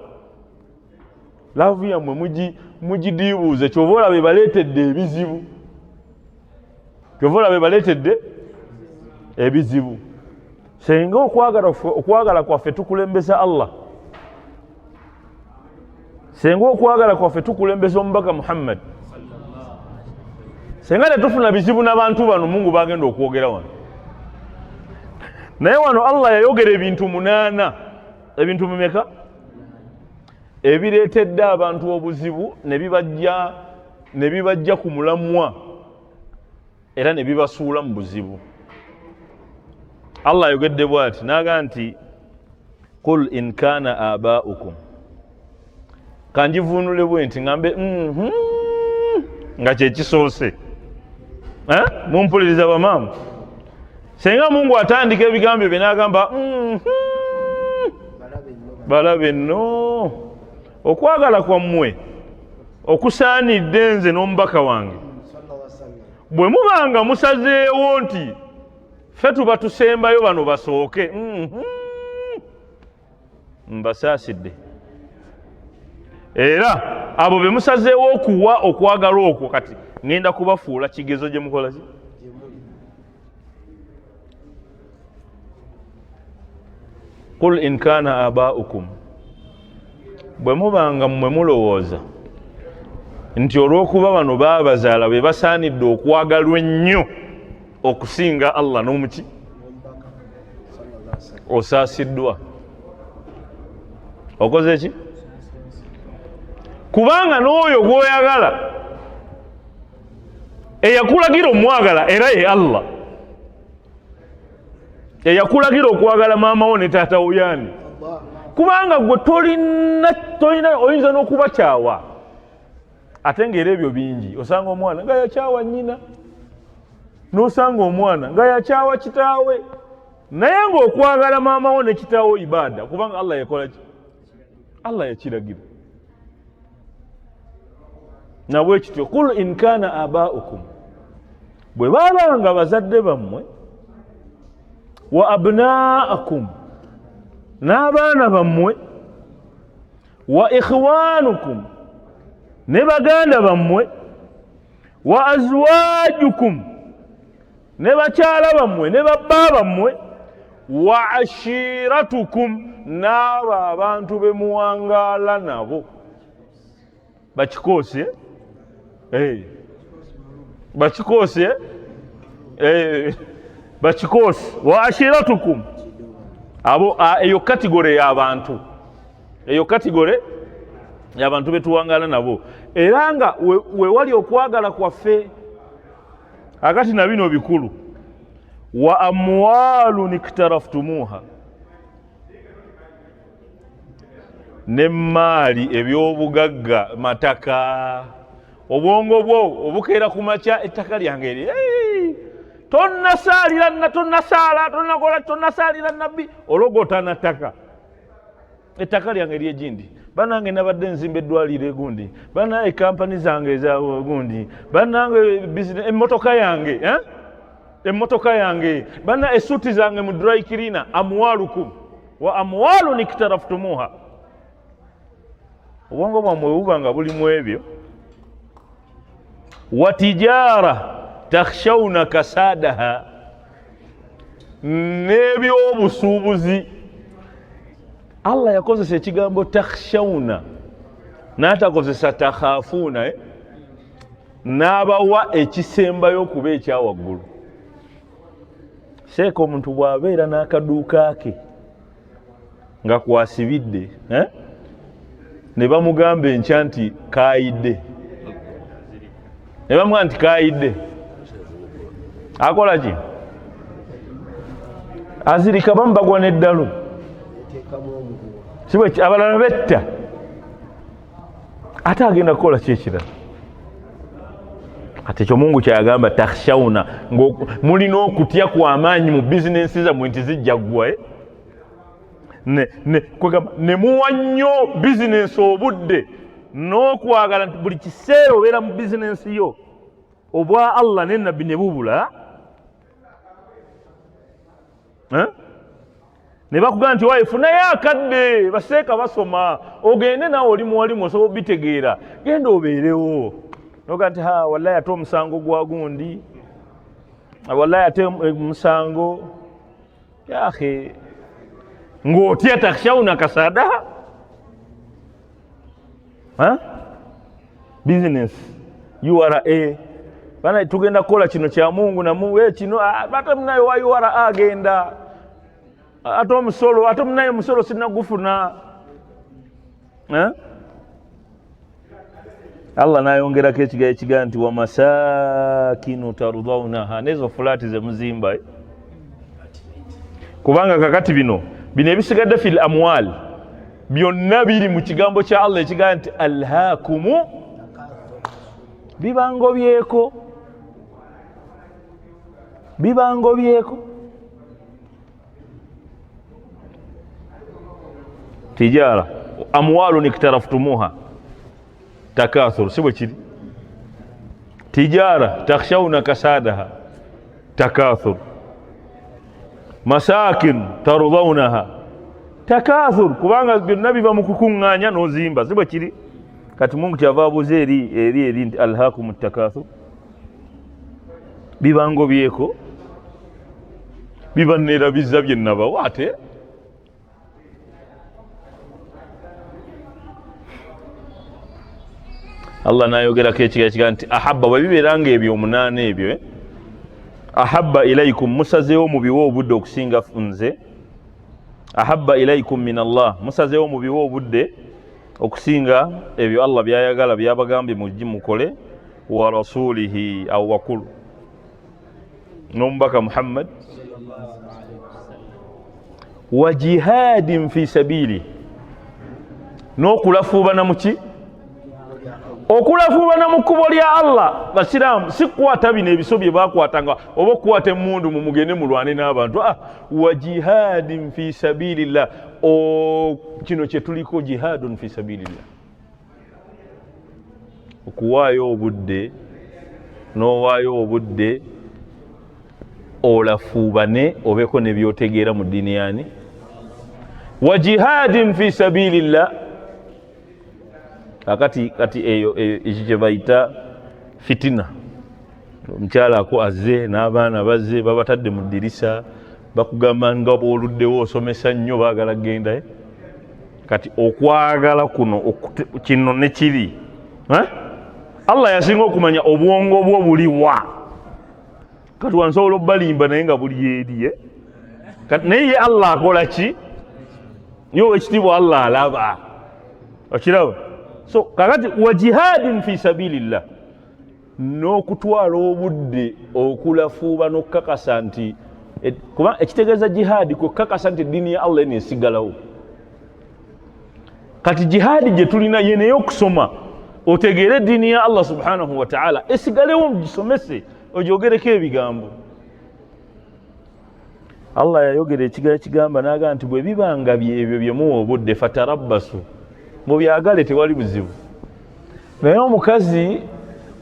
Laavu yammwe mugidiibuuze, kyova olaba ebaleetedde ebizibu, kyova olaba ebaleetedde ebizibu. Senga okwagala kwaffe tukulembeza Allah, senga okwagala kwaffe tukulembeza omubaka Muhammad, senga tetufuna bizibu n'abantu bano Mungu bagenda okwogera wano. Naye wano Allah yayogera ebintu 8, ebintu bimeka ebireetedde abantu obuzibu ne bibajja ku mulamwa era ne bibasuula mu buzibu. Allah ayogedde bw'ati n'agamba nti qul in kana abaukum, kanjivuunule bwe nti ngambe nga kyekisoose. Mumpuliriza bamaama, senga Mungu atandika ebigambo bye n'agamba balabe nno okwagala kwammwe okusaanidde nze n'omubaka wange, bwe mubanga musazeewo nti ffe tuba tusembayo bano basooke, mbasaasidde. Era abo be musazeewo okuwa okwagala okwo kati ngenda kubafuula kigezo gye mukola ki? Qul in kana abaukum, bwe mubanga mmwe mulowooza nti olw'okuba bano baabazaala be basaanidde okwagalwa ennyo okusinga Allah n'omuki, osaasiddwa. Okoze ki? Kubanga n'oyo gw'oyagala eyakulagira omwagala era ye Allah, eyakulagira okwagala maama wo ne taata wo yaani, kubanga gwe tolina oyinza n'okubakyawa, ate ng'era ebyo bingi. Osanga omwana nga yakyawa nnyina, N'osanga omwana nga yakyawa kitaawe, naye ng'okwagala maama wo ne kitaawo ibaada, kubanga Allah yakola ki? Allah yakiragira. Nabwe kityo, kul in kana abaukum, bwe babanga bazadde bammwe, wa abnaakum, n'abaana bammwe, wa ikhwanukum, ne baganda bammwe, wa azwajukum, ne bakyala bammwe, ne babba bammwe, wa ashiratukum, n'abo abantu be muwangaala nabo. Bakikoose? Bakikoose? Bakikoose. Wa ashiratukum, abo eyo kategore y'abantu, eyo kategore y'abantu betuwangaala nabo, era nga we wali okwagala kwaffe. Akati na bino bikulu, wa amwalun iktaraftumuha, n'emmaali, ebyobugagga, mataka. Obwongo bwo obukeera ku makya, ettaka lyange eri tonnasaalira, tonnasaala, tonnakola, tonnasaalira nabbi, ologotana ttaka, ettaka lyange eryegindi, bannange nabadde nzimba eddwaliro egundi, bannange kampani zange eza gundi, bannange emmotoka yange, emmotoka yange, banna esuuti zange mu dry cleaner. Amwalukum wa amwalun iktaraftumuha. Obwongo bwammwe buba nga bulimu ebyo. Wa tijara takhshawna kasadaha, n'ebyobusuubuzi. Allah yakozesa ekigambo takhshawna n'atakozesa takhafuuna, n'abawa ekisembayo okuba ekyawaggulu. Seeka omuntu bw'abeera n'akaduuka ke nga kwasibidde, ne bamugamba enkya nti kaayidde, ne bamugamba nti kaayidde, akola ki? Azirika, bamubagwa n'eddalu, abalala betta, ate agenda kukola ki ekirala? Ate ekyo Mungu kyayagamba takhshawna, mulina okutya kw'amaanyi mu bizinensi zammwe nti zijja ggwa, ne muwa nnyo bizinensi obudde n'okwagala nti buli kiseera obeera mu bizinensi yo, obwa Allah ne nabbi ne bubula, ne bakugamba nti waaye funayo akadde, baseeka basoma, ogende naawe oli muwalimu osobola obitegeera, genda obeerewo. Noga nti ha wallahi ate omusango gwa gundi, wallahi ate omusango yahe, ng'otya takhshawna kasadaha. Business URA bana tugenda kukola kino kya Mungu na Mungu kino ate munaye wa URA agenda, ate omusolo, ate munaye omusolo sinagufuna. Allah n'ayongerako ekigambo ekigaa nti wamasakinu tardawnaha, n'ezo fulaati ze muzimba, kubanga kakati bino ebisigadde fil amwal byonna biri mu kigambo kya Allah ekigaa nti alhaakumu, bibangobyeko, bibangobyeko. Tijara amwalun iktaraftumuha takathur, si bwe kiri? Tijara takhshawna kasadaha takathur, masakin tardawnaha takathur, kubanga byonna biva mu kukuŋŋaanya n'ozimba, si bwe kiri? Kati Mungu kyava abuuza eri eri eri nti alhaakum takathur, bibangobyeko, bibanneerabiza bye nabawa. Ate Allah n'ayogerako ekigambo ekigaa nti ahabba, bwe bibeera nga ebyo omunaana ebyo, ahabba ilaikum, musazeewo mubiwe obudde okusinga nze. Ahabba ilaikum min Allah, musazeewo mubiwe obudde okusinga ebyo Allah byayagala byabagambye mujji mukole, wa rasulihi aw wakulu, n'omubaka Muhammad, wa jihadin fi sabili, n'okulafuubana muki? Okulafuubana mu kkubo lya Allah, basiraamu, si kukwata bino ebiso bye bakwatanga oba okukwata emmundu mu mugende mulwane n'abantu. Wa jihadin fi sabilillah, kino kye tuliko, jihadun fi sabilillah, okuwaayo obudde n'owaayo obudde olafuubane obeeko ne by'otegeera mu ddiini yani. Wa jihadin fi sabilillah. Kakati kati eyo ekyo kye bayita fitina. Omukyala ako azze n'abaana bazze babatadde mu ddirisa, bakugamba nga bw'oluddewo osomesa nnyo, baagala kugenda. Kati okwagala kuno kino ne kiri, Allah yasinga okumanya obwongo bwo buliwa. Kati wansobola obbalimba naye nga buli eri, kati naye ye Allah akola ki? Ye owekitiibwa Allah alaba, okiraba. So kakati wa jihadin fi sabilillah, n'okutwala obudde okulafuuba n'okukakasa nti, kuba ekitegeeza jihaadi kwe kukakasa nti eddiini ya Allah eno esigalawo. Kati jihaadi gye tulina ye naye okusoma otegeere eddiini ya Allah subhanahu wa ta'ala esigalewo, mugisomese, ogyogereko ebigambo. Allah yayogera ekigala kigamba n'agamba nti bwe bibanga byebyo bye muwa obudde, fatarabbasu, mubyagale, tewali buzibu. Naye omukazi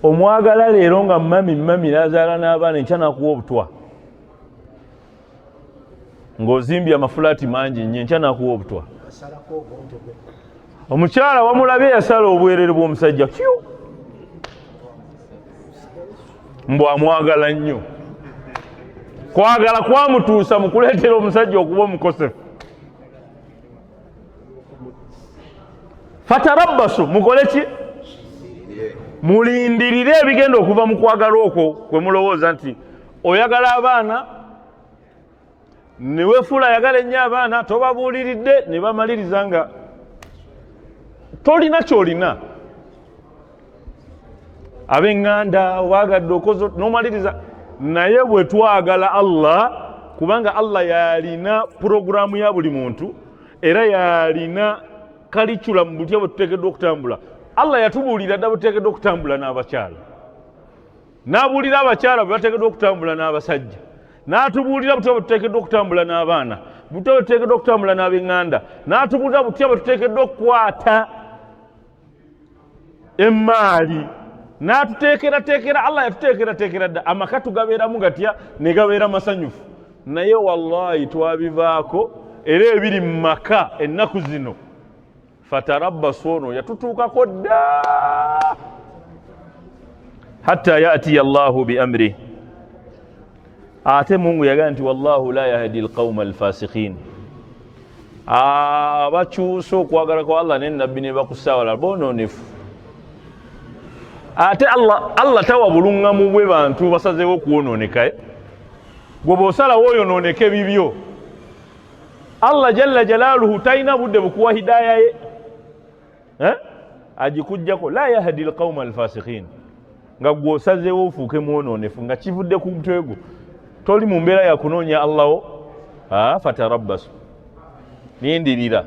omwagala leero nga mami mami n'azaala n'abaana, enkya n'akuwa obutwa ng'ozimbye amafulaati mangi nnyo, enkya n'akuwa obutwa. Omukyala wamulabye yasala obwerere bw'omusajja kyu, mbu amwagala nnyo. Kwagala kwamutuusa mu kuleetera omusajja okuba omukosefu. Fatarabbasu, mukole ki? Mulindirire ebigenda okuva mu kwagala okwo kwe mulowooza nti oyagala abaana, ne weefuula ayagala ennyo abaana, tobabuuliridde, ne bamaliriza nga tolina ky'olina. Ab'eŋŋanda obaagadde okoze n'omaliriza. Naye bwe twagala Allah, kubanga Allah yalina puroguramu ya buli muntu era yalina kaliculamu butya bwe tuteekeddwa okutambula. Allah yatubuulira dda bwe tuteekeddwa okutambula n'abakyala, n'abuulira abakyala bwe bateekeddwa okutambula n'abasajja, n'atubuulira butya bwe tuteekeddwa okutambula n'abaana, butya bwe tuteekeddwa okutambula n'ab'eŋŋanda, n'atubuulira butya bwe tuteekeddwa okukwata emmaali, n'atuteekerateekera. Allah yatuteekerateekera dda amaka tugabeeramu gatya ne gabeera masanyufu. Naye wallahi twabivaako, era ebiri mu maka ennaku zino fatarabbasu ono yatutuukako dda. Hatta yatiya Allahu bi amri. Ate Mungu yagamba nti wallahu la yahdi alqauma alfasikhin, abakyusa okwagala kwa Allah ne nabbi ne bakusawala bononefu. Ate Allah tawa bulungamu bwe bantu basazeewo okuwonooneka. Gwe bw'osalawo oyonooneke bibyo, Allah jalla jalaaluhu talina budde bukuwa hidaaya ye, agikuggyako. La yahdi alqauma alfasikhin, nga gwe osazeewo ofuuke mwonoonefu nga kivudde ku mutwe gwo, toli mu mbeera ya kunoonya Allaho. Fatarabbasu, lindirira,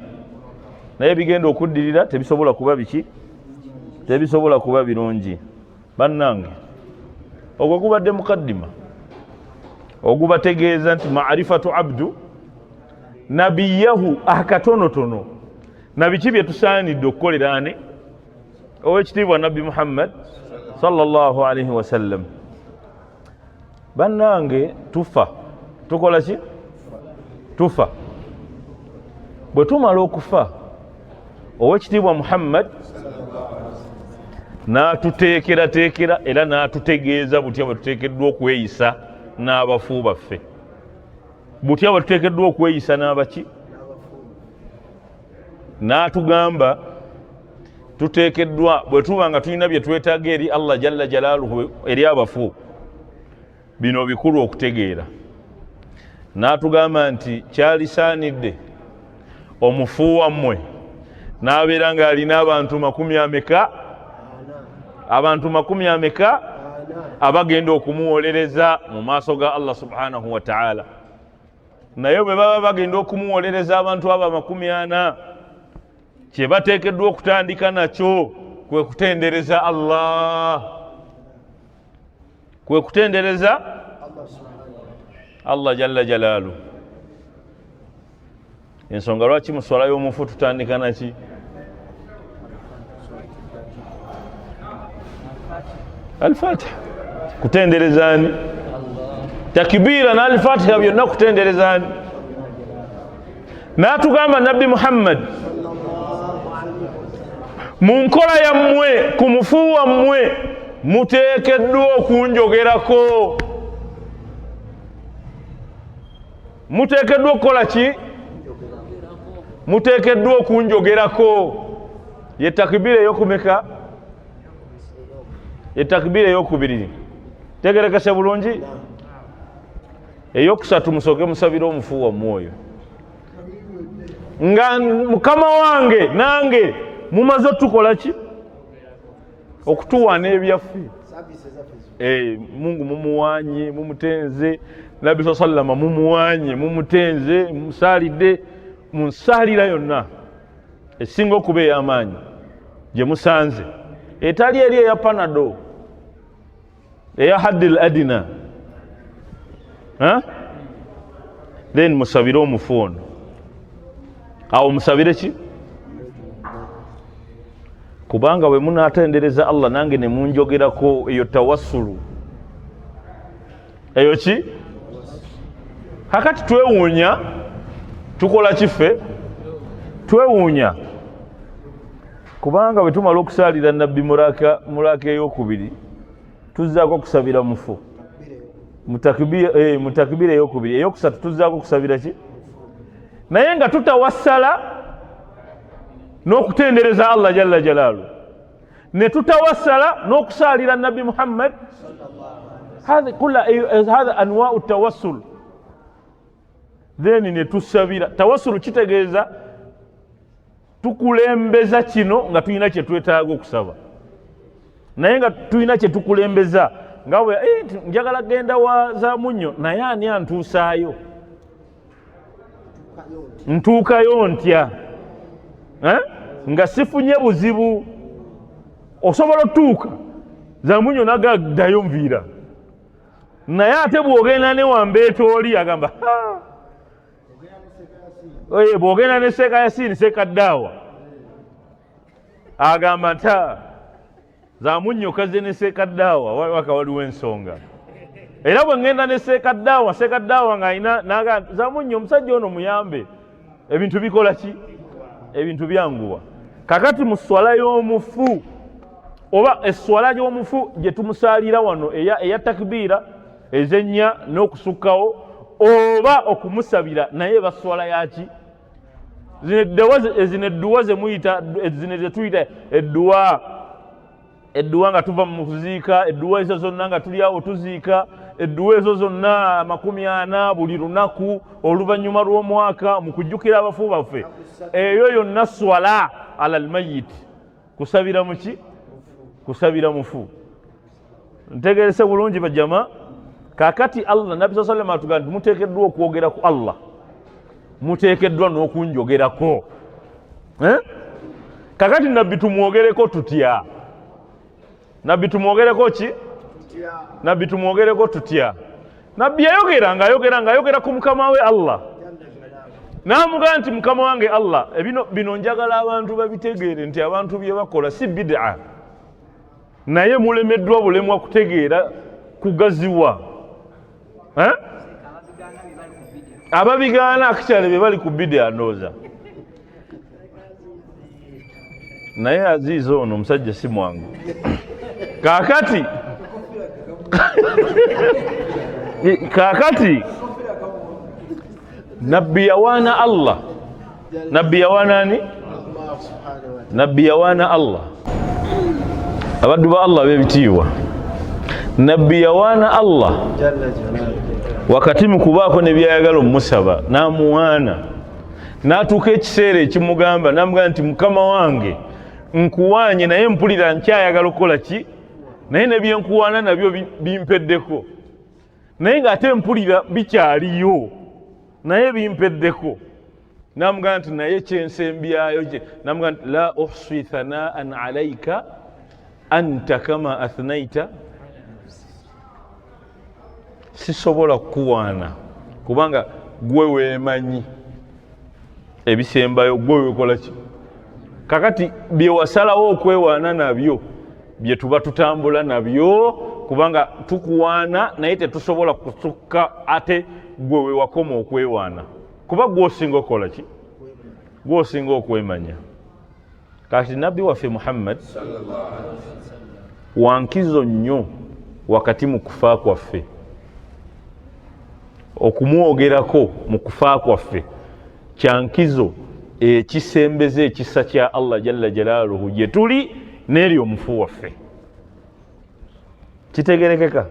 naye bigenda okuddirira tebisobola kuba biki, tebisobola kuba birungi. Bannange, ogwo gubadde mukaddima ogubategeeza nti maarifatu abdu nabiyahu akatonotono na biki bye tusaanidde okukolera ane owekitiibwa Nabbi Muhammad sallallahu alaihi wasallam. Bannange, tufa tukola ki? Tufa. Bwe tumala okufa, owekitiibwa Muhammad n'atuteekerateekera era n'atutegeeza butya bwe tuteekeddwa okweyisa n'abafu baffe, butya bwe tuteekeddwa okweyisa n'abaki. N'atugamba tuteekeddwa bwe tuba nga tulina bye twetaaga eri Allah jalla jalaaluhu eri abafu, bino bikulu okutegeera. N'atugamba nti kyalisaanidde omufu wammwe n'abeera ng'alina abantu 40 ameka, abantu 40 ameka abagenda okumuwolereza mu maaso ga Allah subhanahu wa ta'ala. Naye bwe baba bagenda okumuwolereza abantu abo 40, kye bateekeddwa okutandika nakyo Kwe kutendereza Allah, kwe kutendereza Allah jalla jalaalu. Ensonga lwaki mu swala y'omufu tutandika naki? Alfatiha. Kutendereza ani? Takibira na alfatiha byonna kutendereza ani? N'atugamba Nabbi Muhammad, mu nkola yammwe ku mufu wammwe muteekeddwa okunjogerako. Muteekeddwa okukola ki? Muteekeddwa okunjogerako. Ye takibira ey'okumeka? Ye takibira ey'okubiri. Tegerekese bulungi? Eyokusatu musooke musabire omufu wammwe oyo, nga mukama wange nange mumaze otukola ki? Okutuwaana ebyaffe. Mungu mumuwanye, mumutenze. Nabbi sa sallama mumuwanye, mumutenze, mumusaalidde mu nsaalira yonna esinga okuba ey'amaanyi gye musanze, etali eri eya panado eya haddil adina. Then musabire omufu ono. Awo musabire ki? Kubanga bwe munaatendereza Allah nange ne munjogerako, eyo tawassulu. Eyo ki? Kakati twewuunya, tukola kiffe? Twewuunya kubanga bwe tumala okusaalira Nabbi muraka ey'okubiri, tuzzaako okusabira mufu mu takibira ey'okubiri. Eyokusatu tuzzaako okusabira ki? Naye nga tutawassala n'okutendereza Allah jalla jalaalu, ne tutawassala n'okusaalira Nabbi Muhammad. Hatha anwau tawassul. Then ne tusabira. Tawassulu kitegeeza tukulembeza kino nga tulina kye twetaaga okusaba, naye nga tulina kye tukulembeza nga bwe njagala genda wa za munnyo, naye ani antuusaayo? Ntuukayo ntya nga sifunye buzibu? Osobola otuuka za munnyo nagaddayo nviira, naye ate bw'ogenda ne wambeeta oli agamba bw'ogenda ne Seeka Yasiini Seeka Ddaawa agamba nti za munnyo kaze ne Seeka Ddaawa, waka waliwo ensonga. Era bwe ŋŋenda ne Seeka Ddaawa, Seeka Ddaawa ng'alina naga za munnyo, omusajja ono muyambe, ebintu bikola ki? Ebintu byanguwa. Kakati mu swala y'omufu oba esswala y'omufu gye tumusaalira wano eya takbiira ezennya n'okusukkawo oba okumusabira, naye baswala yaki? Zino edduwa zemuyita, zino zetuyita edduwa, edduwa nga tuva mu kuziika, edduwa ezo zonna nga tuli awo tuziika, edduwa ezo zonna 40 buli lunaku oluvannyuma lw'omwaka mu kujjukira abafu baffe, eyo yonna swala ala almayit, kusabira muki? Kusabira mufu. Ntegerese bulungi bajama. Kakati Allah, Nabbi sallallahu alayhi wasallam atugamba nti muteekeddwa okwogera ku Allah, muteekeddwa n'okunjogerako. Kakati Nabbi tumwogereko tutya? Nabbi tumwogereko ki? Nabbi tumwogereko tutya? Nabbi yayogera ng'ayogera ng'ayogera ku mukama we Allah, n'amugamba nti mukama wange Allah, ebino bino njagala abantu babitegeere nti abantu bye bakola si bid'a, naye mulemeddwa bulemwa kutegeera kugaziwa. Ababigaana akikyale be bali ku bid'a ndowooza. Naye Aziiza ono omusajja si mwangu. Kaakati kaakati Nabbi yawaana Allah. Nabbi yawaana ani? Nabbi yawaana Allah. Abaddu ba Allah b'ebitiibwa. Nabbi yawaana Allah wakati mu kubaako ne byayagala omusaba, n'amuwaana, n'atuuka ekiseera ekimugamba, n'amugamba nti mukama wange nkuwaanye, naye mpulira nkyayagala okukola ki, naye ne byenkuwaana nabyo bimpeddeko, naye ng'ate mpulira bikyaliyo, naye bimpeddeko. N'amugamba nti naye kyensembyayo kye, n'amugamba nti la uhsi thanaan alaika Anta kama athnaita, sisobola kukuwaana kubanga gwe weemanyi ebisembayo, gwe wekola ki. Kakati bye wasalawo okwewaana nabyo bye tuba tutambula nabyo, kubanga tukuwaana naye tetusobola kusukka ate gwe wewakoma okwewaana, kuba gwosinga okukola ki, gwosinga okwemanya. Kati nabbi waffe Muhammad wankizo nnyo wakati mu kufa kwaffe, okumwogerako mu kufa kwaffe kyankizo ekisembeza ekisa kya Allah jalla jalaaluhu gye tuli n'eri omufu waffe. Kitegerekeka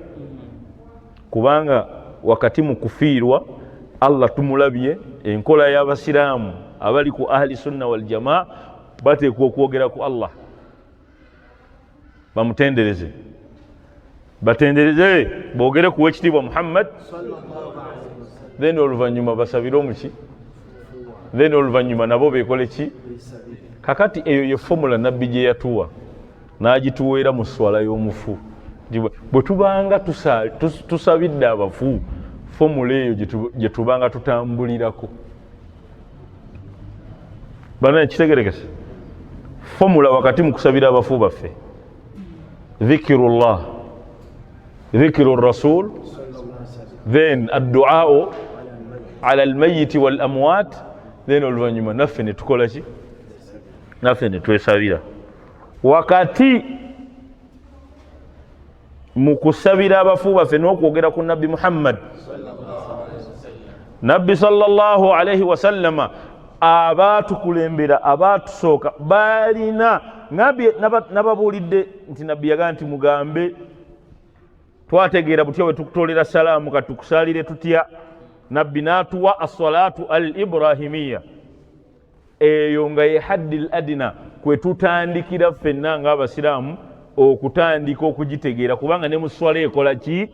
kubanga wakati mu kufiirwa Allah tumulabye, enkola y'abasiraamu abali ku ahli sunna wal jamaa bateekwa okwogera ku Allah, bamutendereze, batendereze, boogere ku wekitiibwa Muhammad, then oluvannyuma basabire omuki, then oluvannyuma nabo beekole ki. Kakati eyo ye fomula nabbi gye yatuwa n'agituweera mu swala y'omufu. Bwe tubanga tusabidde abafu, fomula eyo gye tubanga tutambulirako. Bana kitegerekese fomula wakati mu kusabira abafu baffe, dhikirullah, dhikiru rasul, then adduau ala almayiti wal amwat, then oluvannyuma naffe ne tukola ki, naffe ne twesabira. Wakati mu kusabira abafu baffe n'okwogera ku nabbi Muhammad, nabbi sallallahu alaihi wasallama, abaatukulembera abaatusooka balina nababuulidde nti nabbi yagamba nti mugambe twategeera butya bwe tukutolera salaamu, kati tukusaalire tutya. Nabbi n'atuwa assalatu al ibrahimiya, eyo nga ye haddi l adina kwe tutandikira ffenna ng'abasiraamu okutandika okugitegeera, kubanga ne muswala ekola ki,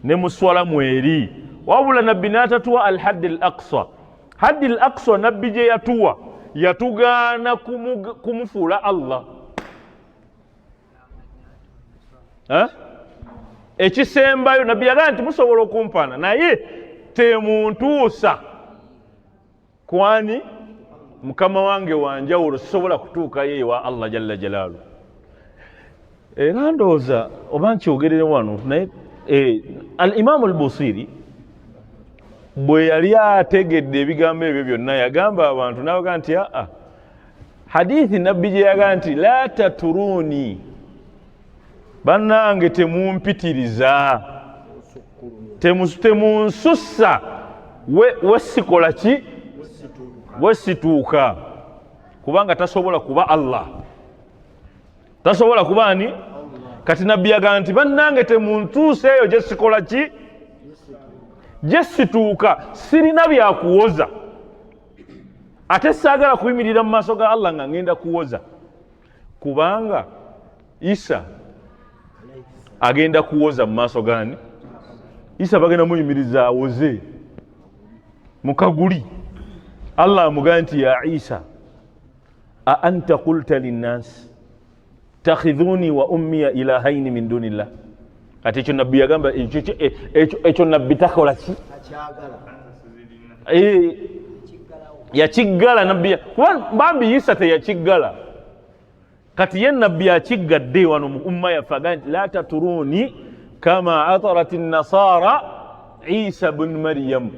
ne muswala mweri. Wabula nabbi n'atatuwa al haddi al aqsa. Haddi al aqsa nabbi gye yatuwa yatugaana kumufuula Allah. Ekisembayo nabbi yagamba nti musobola okumpaana naye temuntuusa kwani mukama wange wanjawulo, sisobola kutuukayo ewa Allah jalla jalaalu. Era ndowooza oba nkyogerere wano naye al Imaamu al-Busiri bwe yali ategedde ebigambo ebyo byonna yagamba abantu n'abaga nti aa hadithi nabbi gye yagamba nti la taturuni, bannange temumpitiriza, temunsussa wesikola ki, wesituuka, kubanga tasobola kuba Allah, tasobola kuba ani. Kati nabbi yagamba nti bannange temuntuusa eyo gye sikola ki, gye situuka, sirina byakuwoza, ate saagala kuyimirira mu maaso ga Allah nga ngenda kuwoza, kubanga Isa agenda kuwoza mu maaso gani. Isa bagenda muyimiriza awoze mukaguli. Allah amugamba nti ya Isa a anta qulta linnasi takhidhuni wa ummiya ilahaini min dunillah. Kati ekyo nabbi yagamba ekyo nabbi takola ki, yakiggala nabbi, kuba bambi Isa teyakiggala. Kati ye nabbi akiggadde wano mu umma yaffe agamba nti la taturuni kama atarat nasara Isa bun Maryam.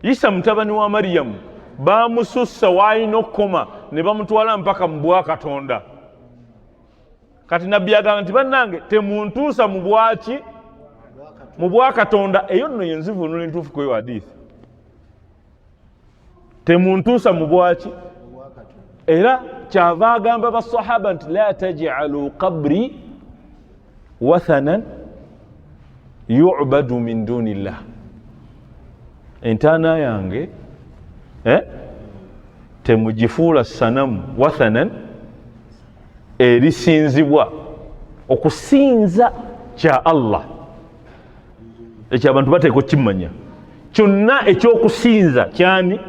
Isa mutabani wa Maryamu bamusussa waalina okukoma ne bamutwala mpaka mu bwakatonda. Kati nabbi agamba nti bannange temuntuusa mu bwaki, mu bwakatonda. Eyo nno yenzivuunula entuufu ku eyo hadithi, temuntuusa mu bwaki. Era kyava agamba basahaba nti la tajalu qabri wathanan yubadu min dunillah, entaana yange temugifuula sanamu wathanan erisinzibwa, okusinza kya Allah. Ekyo abantu bateekwa okukimanya, kyonna ekyokusinza kyani,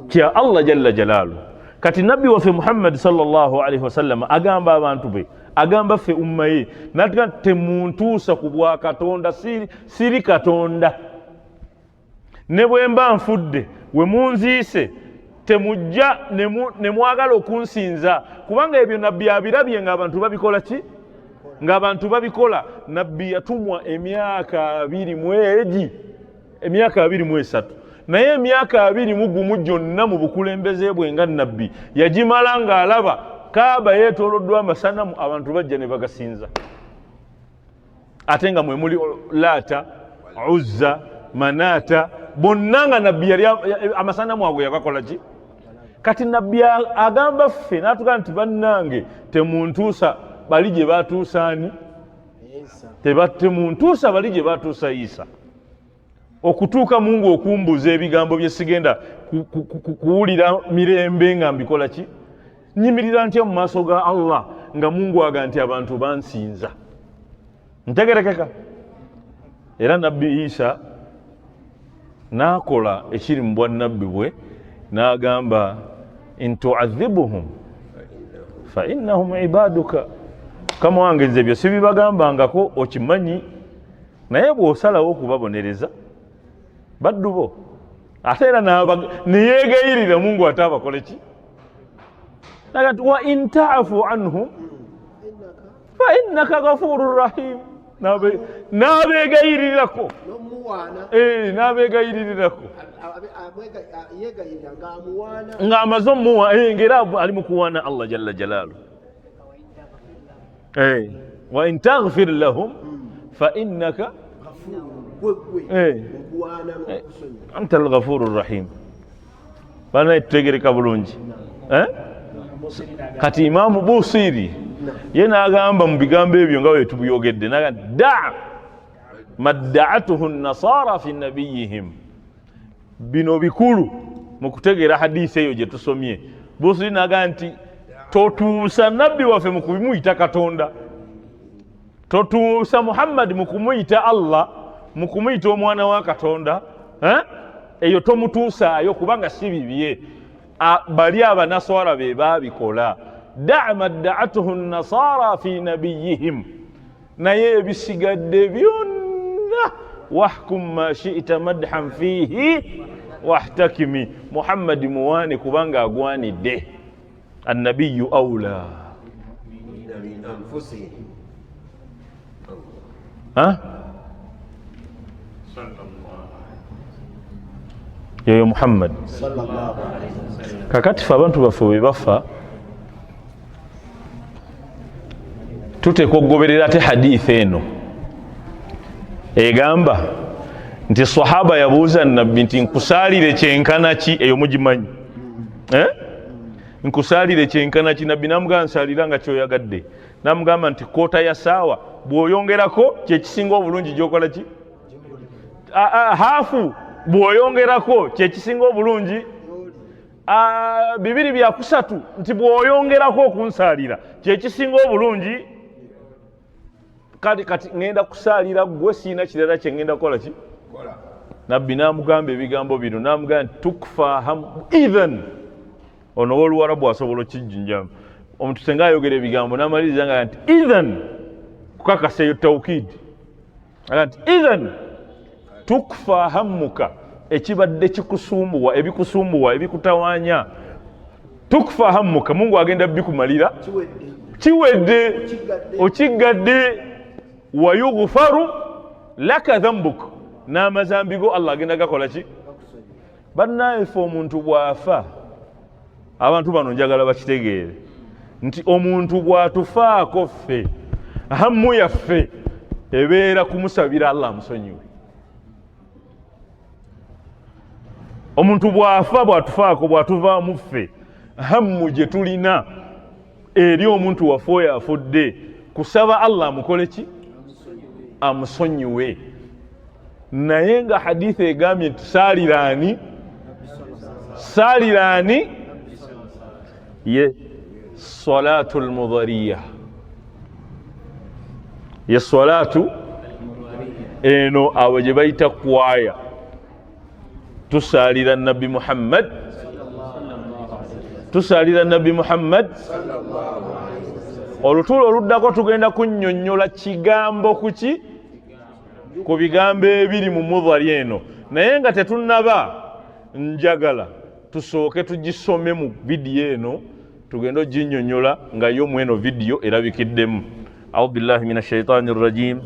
kya Allah jalla jalaalu. Kati nabbi waffe Muhammadi sallallahu alaihi wasallama agamba abantu be, agamba ffe umma ye, natuga nti temuntuusa ku bwa Katonda, siri Katonda. Ne bwe mba nfudde we munziise temujja ne mwagala okunsinza, kubanga ebyo nabbi abirabye ng'abantu babikola ki? Ng'abantu babikola. Nabbi yatumwa emyaka 23, emyaka 23, naye emyaka 21 gyonna mu bukulembeze bwe nga nabbi yagimala ng'alaba Kaaba yeetooloddwa amasanamu, abantu bajja ne bagasinza, ate nga mwe muli Laata, Uzza, Manaata, bonna nga nabbi yali amasanamu ago yagakola ki? Kati nabbi agamba ffe n'atugamba nti bannange temuntuusa bali gye batuusa ani? Temuntuusa bali gye batuusa Isa. Okutuuka Mungu okumbuuza ebigambo bye sigenda kuwulira mirembe nga mbikola ki? Nyimirira ntya mu maaso ga Allah nga Mungu aga nti abantu bansinza? Ntegerekeka. Era nabbi Isa n'akola ekiri mu bwannabbi bwe n'agamba in tuadhibuhum fa innahum ibaduka. Mukama wange nze ebyo sibibagambangako, okimanyi, naye bw'osalawo okubabonereza baddu bo. Ate era neyeegayirira Mungu ate abakole ki? Naga nti wa in ta'fu anhum fa innaka ghafurur rahim. N'abeegayirirako, n'abeegayirirako ng'amaze omuwa, ng'era ali mu kuwaana Allah jalla jalaalu. Wa in taghfir lahum fa innaka anta al-ghafurur rahim. Bana tutegereka bulungi. Kati Imamu Busiri ye n'agamba mu bigambo ebyo nga bwe tubyogedde, n'agamba da madda'atuhu nasara fi nabiyihim. Bino bikulu mu kutegeera hadisi eyo gye tusomye. Busiri n'agamba nti totuusa nabbi waffe mu kumuyita Katonda, totuusa Muhammad mu kumuyita Allah, mu kumuyita omwana wa Katonda, eyo tomutuusaayo kubanga si bibye. Bali abanaswara be baabikola. Da'ma da'atuhu nasara fi nabiyihim. Naye ebisigadde byonna wahkum ma shi'ta madhan fihi wahtakimi. Muhammadi muwaane kubanga agwanidde. Annabiyu aula yoyo Muhammad. Kakati fe abantu baffe bwe bafa tuteekwa okugoberera ate hadithi eno egamba nti sahaba yabuuza nabbi nti nkusaalire kyenkana ki? Eyo mugimanyi, nkusaalire kyenkana ki? Nabbi namugamba nsaalira nga kyoyagadde. Namugamba nti koota ya saawa bw'oyongerako kyekisinga obulungi gyokola ki? Haafu bw'oyongerako kyekisinga obulungi. 2 3 nti bw'oyongerako okunsaalira kyekisinga obulungi. Kati ŋŋenda kusaalira ggwe, siina kirala kye ŋŋenda kukola ki? Nabbi n'amugamba ebigambo bino, n'amugamba nti tukfa idhan. Ono w'oluwarabu asobola okijjunjamu omuntu senga ayogera ebigambo n'amaliriza nga nti idhan, kukakasa eyo tawkidi, aga nti idhan tukfa hammuka, ekibadde kikusumbuwa, ebikusumbuwa ebikutawaanya, tukfa hammuka, Mungu agenda bikumalira, kiwedde, okiggadde. Wayughfaru laka dhambuk, n'amazambi go Allah agenda gakola ki? Bannaye ffe omuntu bw'afa, abantu bano njagala bakitegeere nti omuntu bw'atufaako ffe hammu yaffe ebeera kumusabira Allah amusonyiwe. Omuntu bw'afa, bw'atufaako, bw'atuvaamu ffe, hammu gye tulina eri omuntu waffe oyo afudde kusaba Allah amukole ki? Amusonyiwe. Naye nga hadithi egambye nti saaliraani, saaliraani ye salatu lmudhariya, ye salatu eno abo gye bayita kwaya, tusaalira nabbi Muhammad. Tusaalira Nabbi Muhammad. Olutuula oluddako tugenda kunnyonnyola kigambo kuki ku bigambo ebiri mu mudhari eno, naye nga tetunnaba, njagala tusooke tugisome mu vidiyo eno, tugende oginnyonnyola nga yo mu eno vidiyo erabikiddemu. Audhu billahi min ashaitani rrajim.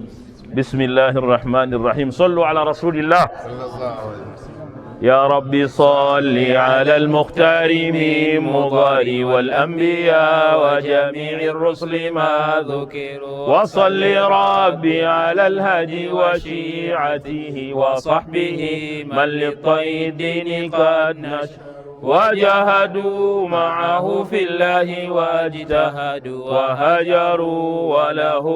Bismillahi rrahmani rrahim. Sallu ala rasulillah. يا ربي صل على المختار من مضر والأنبياء وجميع الرسل ما ذكروا، وصل ربي على الهدي وشيعته وصحبه من للطي الدين قد نشر، وجاهدوا معه في الله واجتهدوا وهجروا وله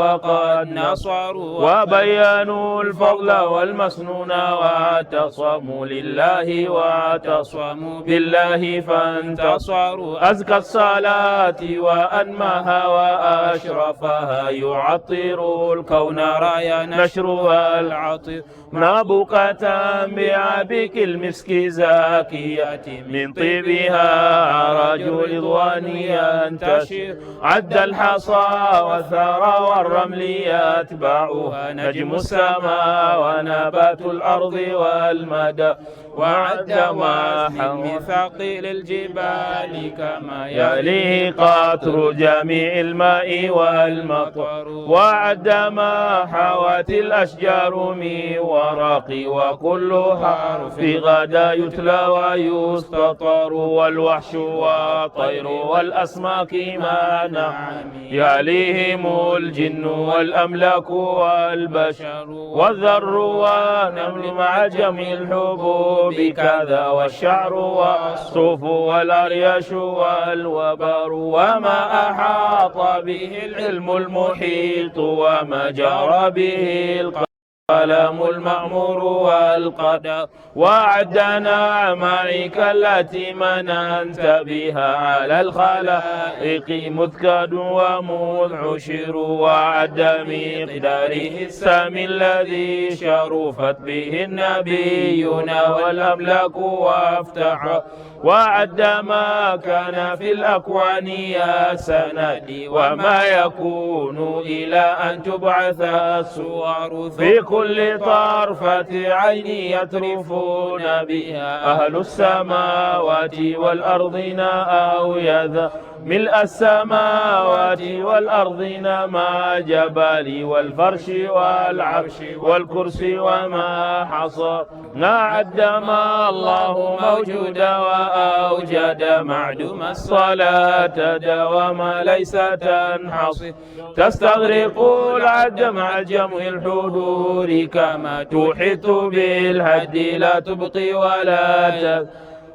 وقد نصروا، وبينوا الفضل والمسنون واعتصموا لله واعتصموا بالله فانتصروا. أزكى الصلاة وأنماها وأشرفها يعطر الكون رايا نشرها العطر، نابقة بعبك المسك زاكية من طيبها عرج رضوان ينتشر، عد الحصى والثرى والرمل يتبعها نجم السماء ونبات الأرض والمدى، وعد ما الميثاق للجبال كما يليه قطر جميع الماء والمطر، وعد ما حوت الأشجار من ورق، وكل حرف غدا يتلى ويستطر، والوحش والطير والأسماك ما نعم يليهم الجن والأملاك والبشر، والذر والنمل مع جميع الحبوب بكذا، والشعر والصوف والأريش والوبر، وما أحاط به العلم المحيط، وما جرى به القلم المأمور والقدر، وعد نعمائك التي مننت بها على الخلائق مذكد ومذ عشر، وعد مقداره السامي الذي شرفت به النبينا والأملاك وافتح، وعد ما كان في الأكوان يا سندي، وما يكون إلى أن تبعث الصور، في كل طرفة عين يترفون بها أهل السماوات والأرضين أو يذا، ملء السماوات والأرضين مع جبال والفرش والعرش والكرسي وما حصر، عد ما الله موجود وأوجد معدوم الصلاة دوام ليس تنحصر، تستغرق العد مع جمع الحضور كما تحيط بالهد لا تبقي ولا تذر،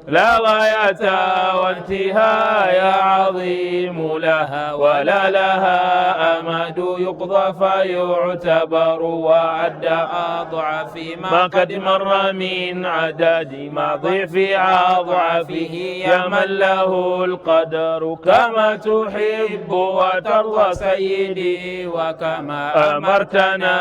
لا غاية وانتهاء يا عظيم لها ولا لها أمد يقضى فيعتبر، وعد أضعف ما قد مر من عدد ما ضعف أضعفه يا من له القدر، كما تحب وترضى سيدي وكما أمرتنا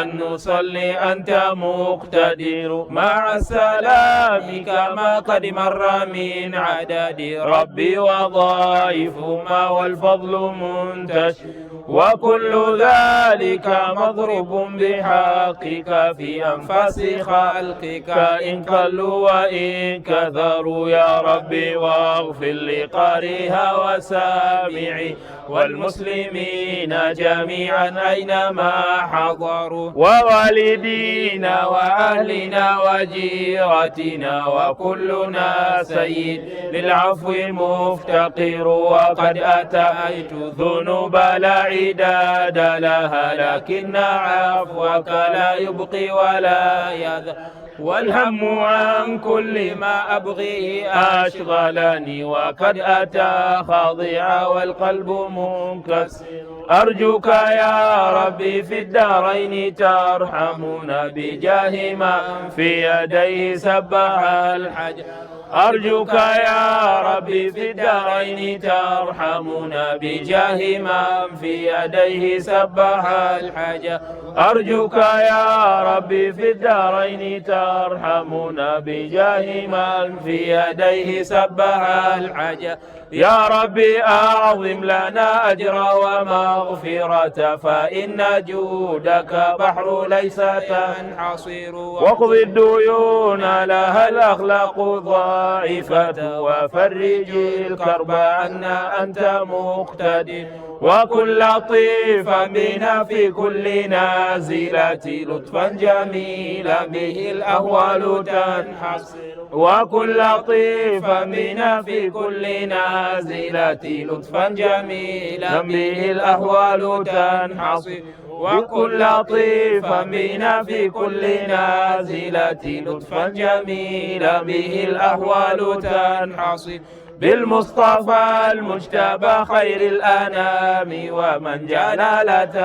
أن نصلي أنت مقتدر، مع السلام كما قد مر من عدد ربي وضائف ما والفضل منتشر، وكل ذلك مضروب بحقك في أنفاس خلقك إن قلوا وإن كثروا، يا ربي واغفر لقارئها وسامعي والمسلمين جميعا أينما حضروا، ووالدينا وأهلنا وجيرتنا، وكلنا سيد للعفو مفتقر، وقد أتيت ذنوب لا عداد لها، لكن عفوك لا يبقي ولا يذر، والهم عن كل ما أبغيه أشغلني، وقد أتى خاضعا والقلب منكسر، أرجوك يا ربي في الدارين ترحمنا، بجاه من في يديه سبح الحجر، أرجوك يا ربي في الدارين ترحمنا بجاه من في يديه سبح الحاجة. أرجوك يا ربي في الدارين ترحمنا بجاه من في يديه سبح الحاجة. يا ربي أعظم لنا أجر ومغفرة، فإن جودك بحر ليس تنحصر. واقض الديون لها الأخلاق ضعيفة، وفرج الكرب عنا أنت مقتدر. وكن لطيفا بنا في كل نازلة، لطفا جميلا به الأهوال تنحصر. وكن لطيفا بنا في كل نازلة، لطفا جميلا به الأهوال تنحصر. وكن لطيفا بنا في كل نازلة، لطفا جميلا به الأهوال تنحصر. بالمصطفى المجتبى خير الأنام، ومن جلالة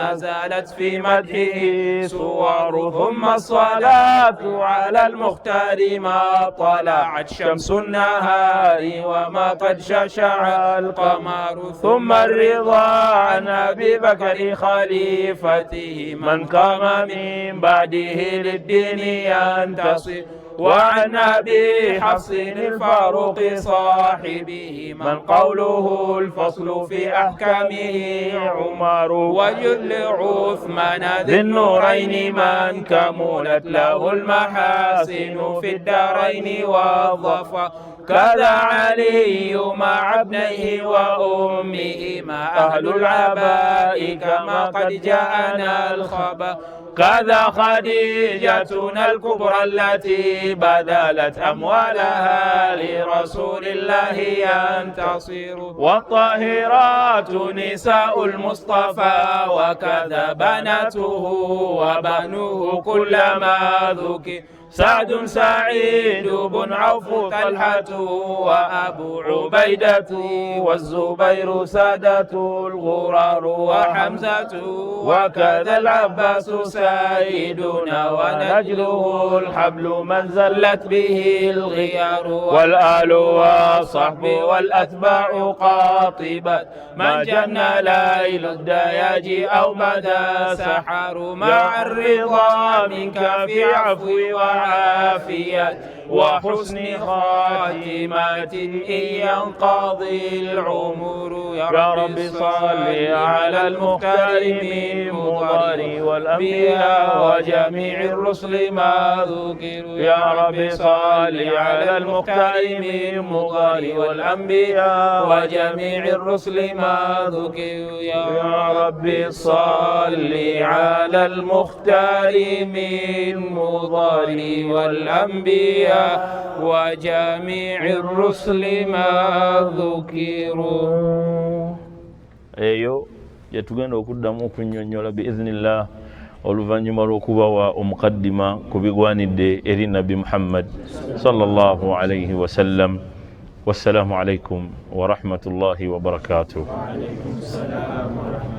نزلت في مدحه صور. ثم الصلاة على المختار ما طلعت شمس النهار، وما قد ششع القمر. ثم الرضا عن أبي بكر خليفته، من قام من بعده للدين ينتصر. وعن أبي حفص الفاروق صاحبه، من قوله الفصل في أحكامه عمر. وجل عثمان ذي النورين، من كملت له المحاسن في الدارين والظفر. كذا علي مع ابنيه وأمه، ما أهل العباء كما قد جاءنا الخبر. كذا خديجتنا الكبرى التي بذلت أموالها لرسول الله ينتصر. والطاهرات نساء المصطفى، وكذا بناته وبنوه كلما ذكر. سعد سعيد بن عوف طلحة وأبو عبيدة والزبير سادة الغرار وحمزة، وكذا العباس سيدنا ونجله الحبل من زلت به الغيار. والآل والصحب والأتباع قاطبة، من جن ليل الدياج أو بدا سحر. مع الرضا منك في عفو وعافية، وحسن خاتمة إن ينقضي العمر. يا رب صل على المختار من مضر والأنبياء وجميع الرسل ما ذكروا. يا رب صل على المختار من مضر والأنبياء وجميع الرسل ما ذكروا. يا رب صل على المختار من مضر والأنبياء وجميع الرسل ما ذكروا. Eyo gyetugenda okuddamu okunnyonnyola biiznillah oluvannyuma lw'okubawa omukaddima ku bigwanidde eri Nabbi Muhammad sallallahu alayhi wasallam. Wassalaamu alaikum warahmatullahi wabarakatuh. Wa alaikum salaam wa rahmatullahi.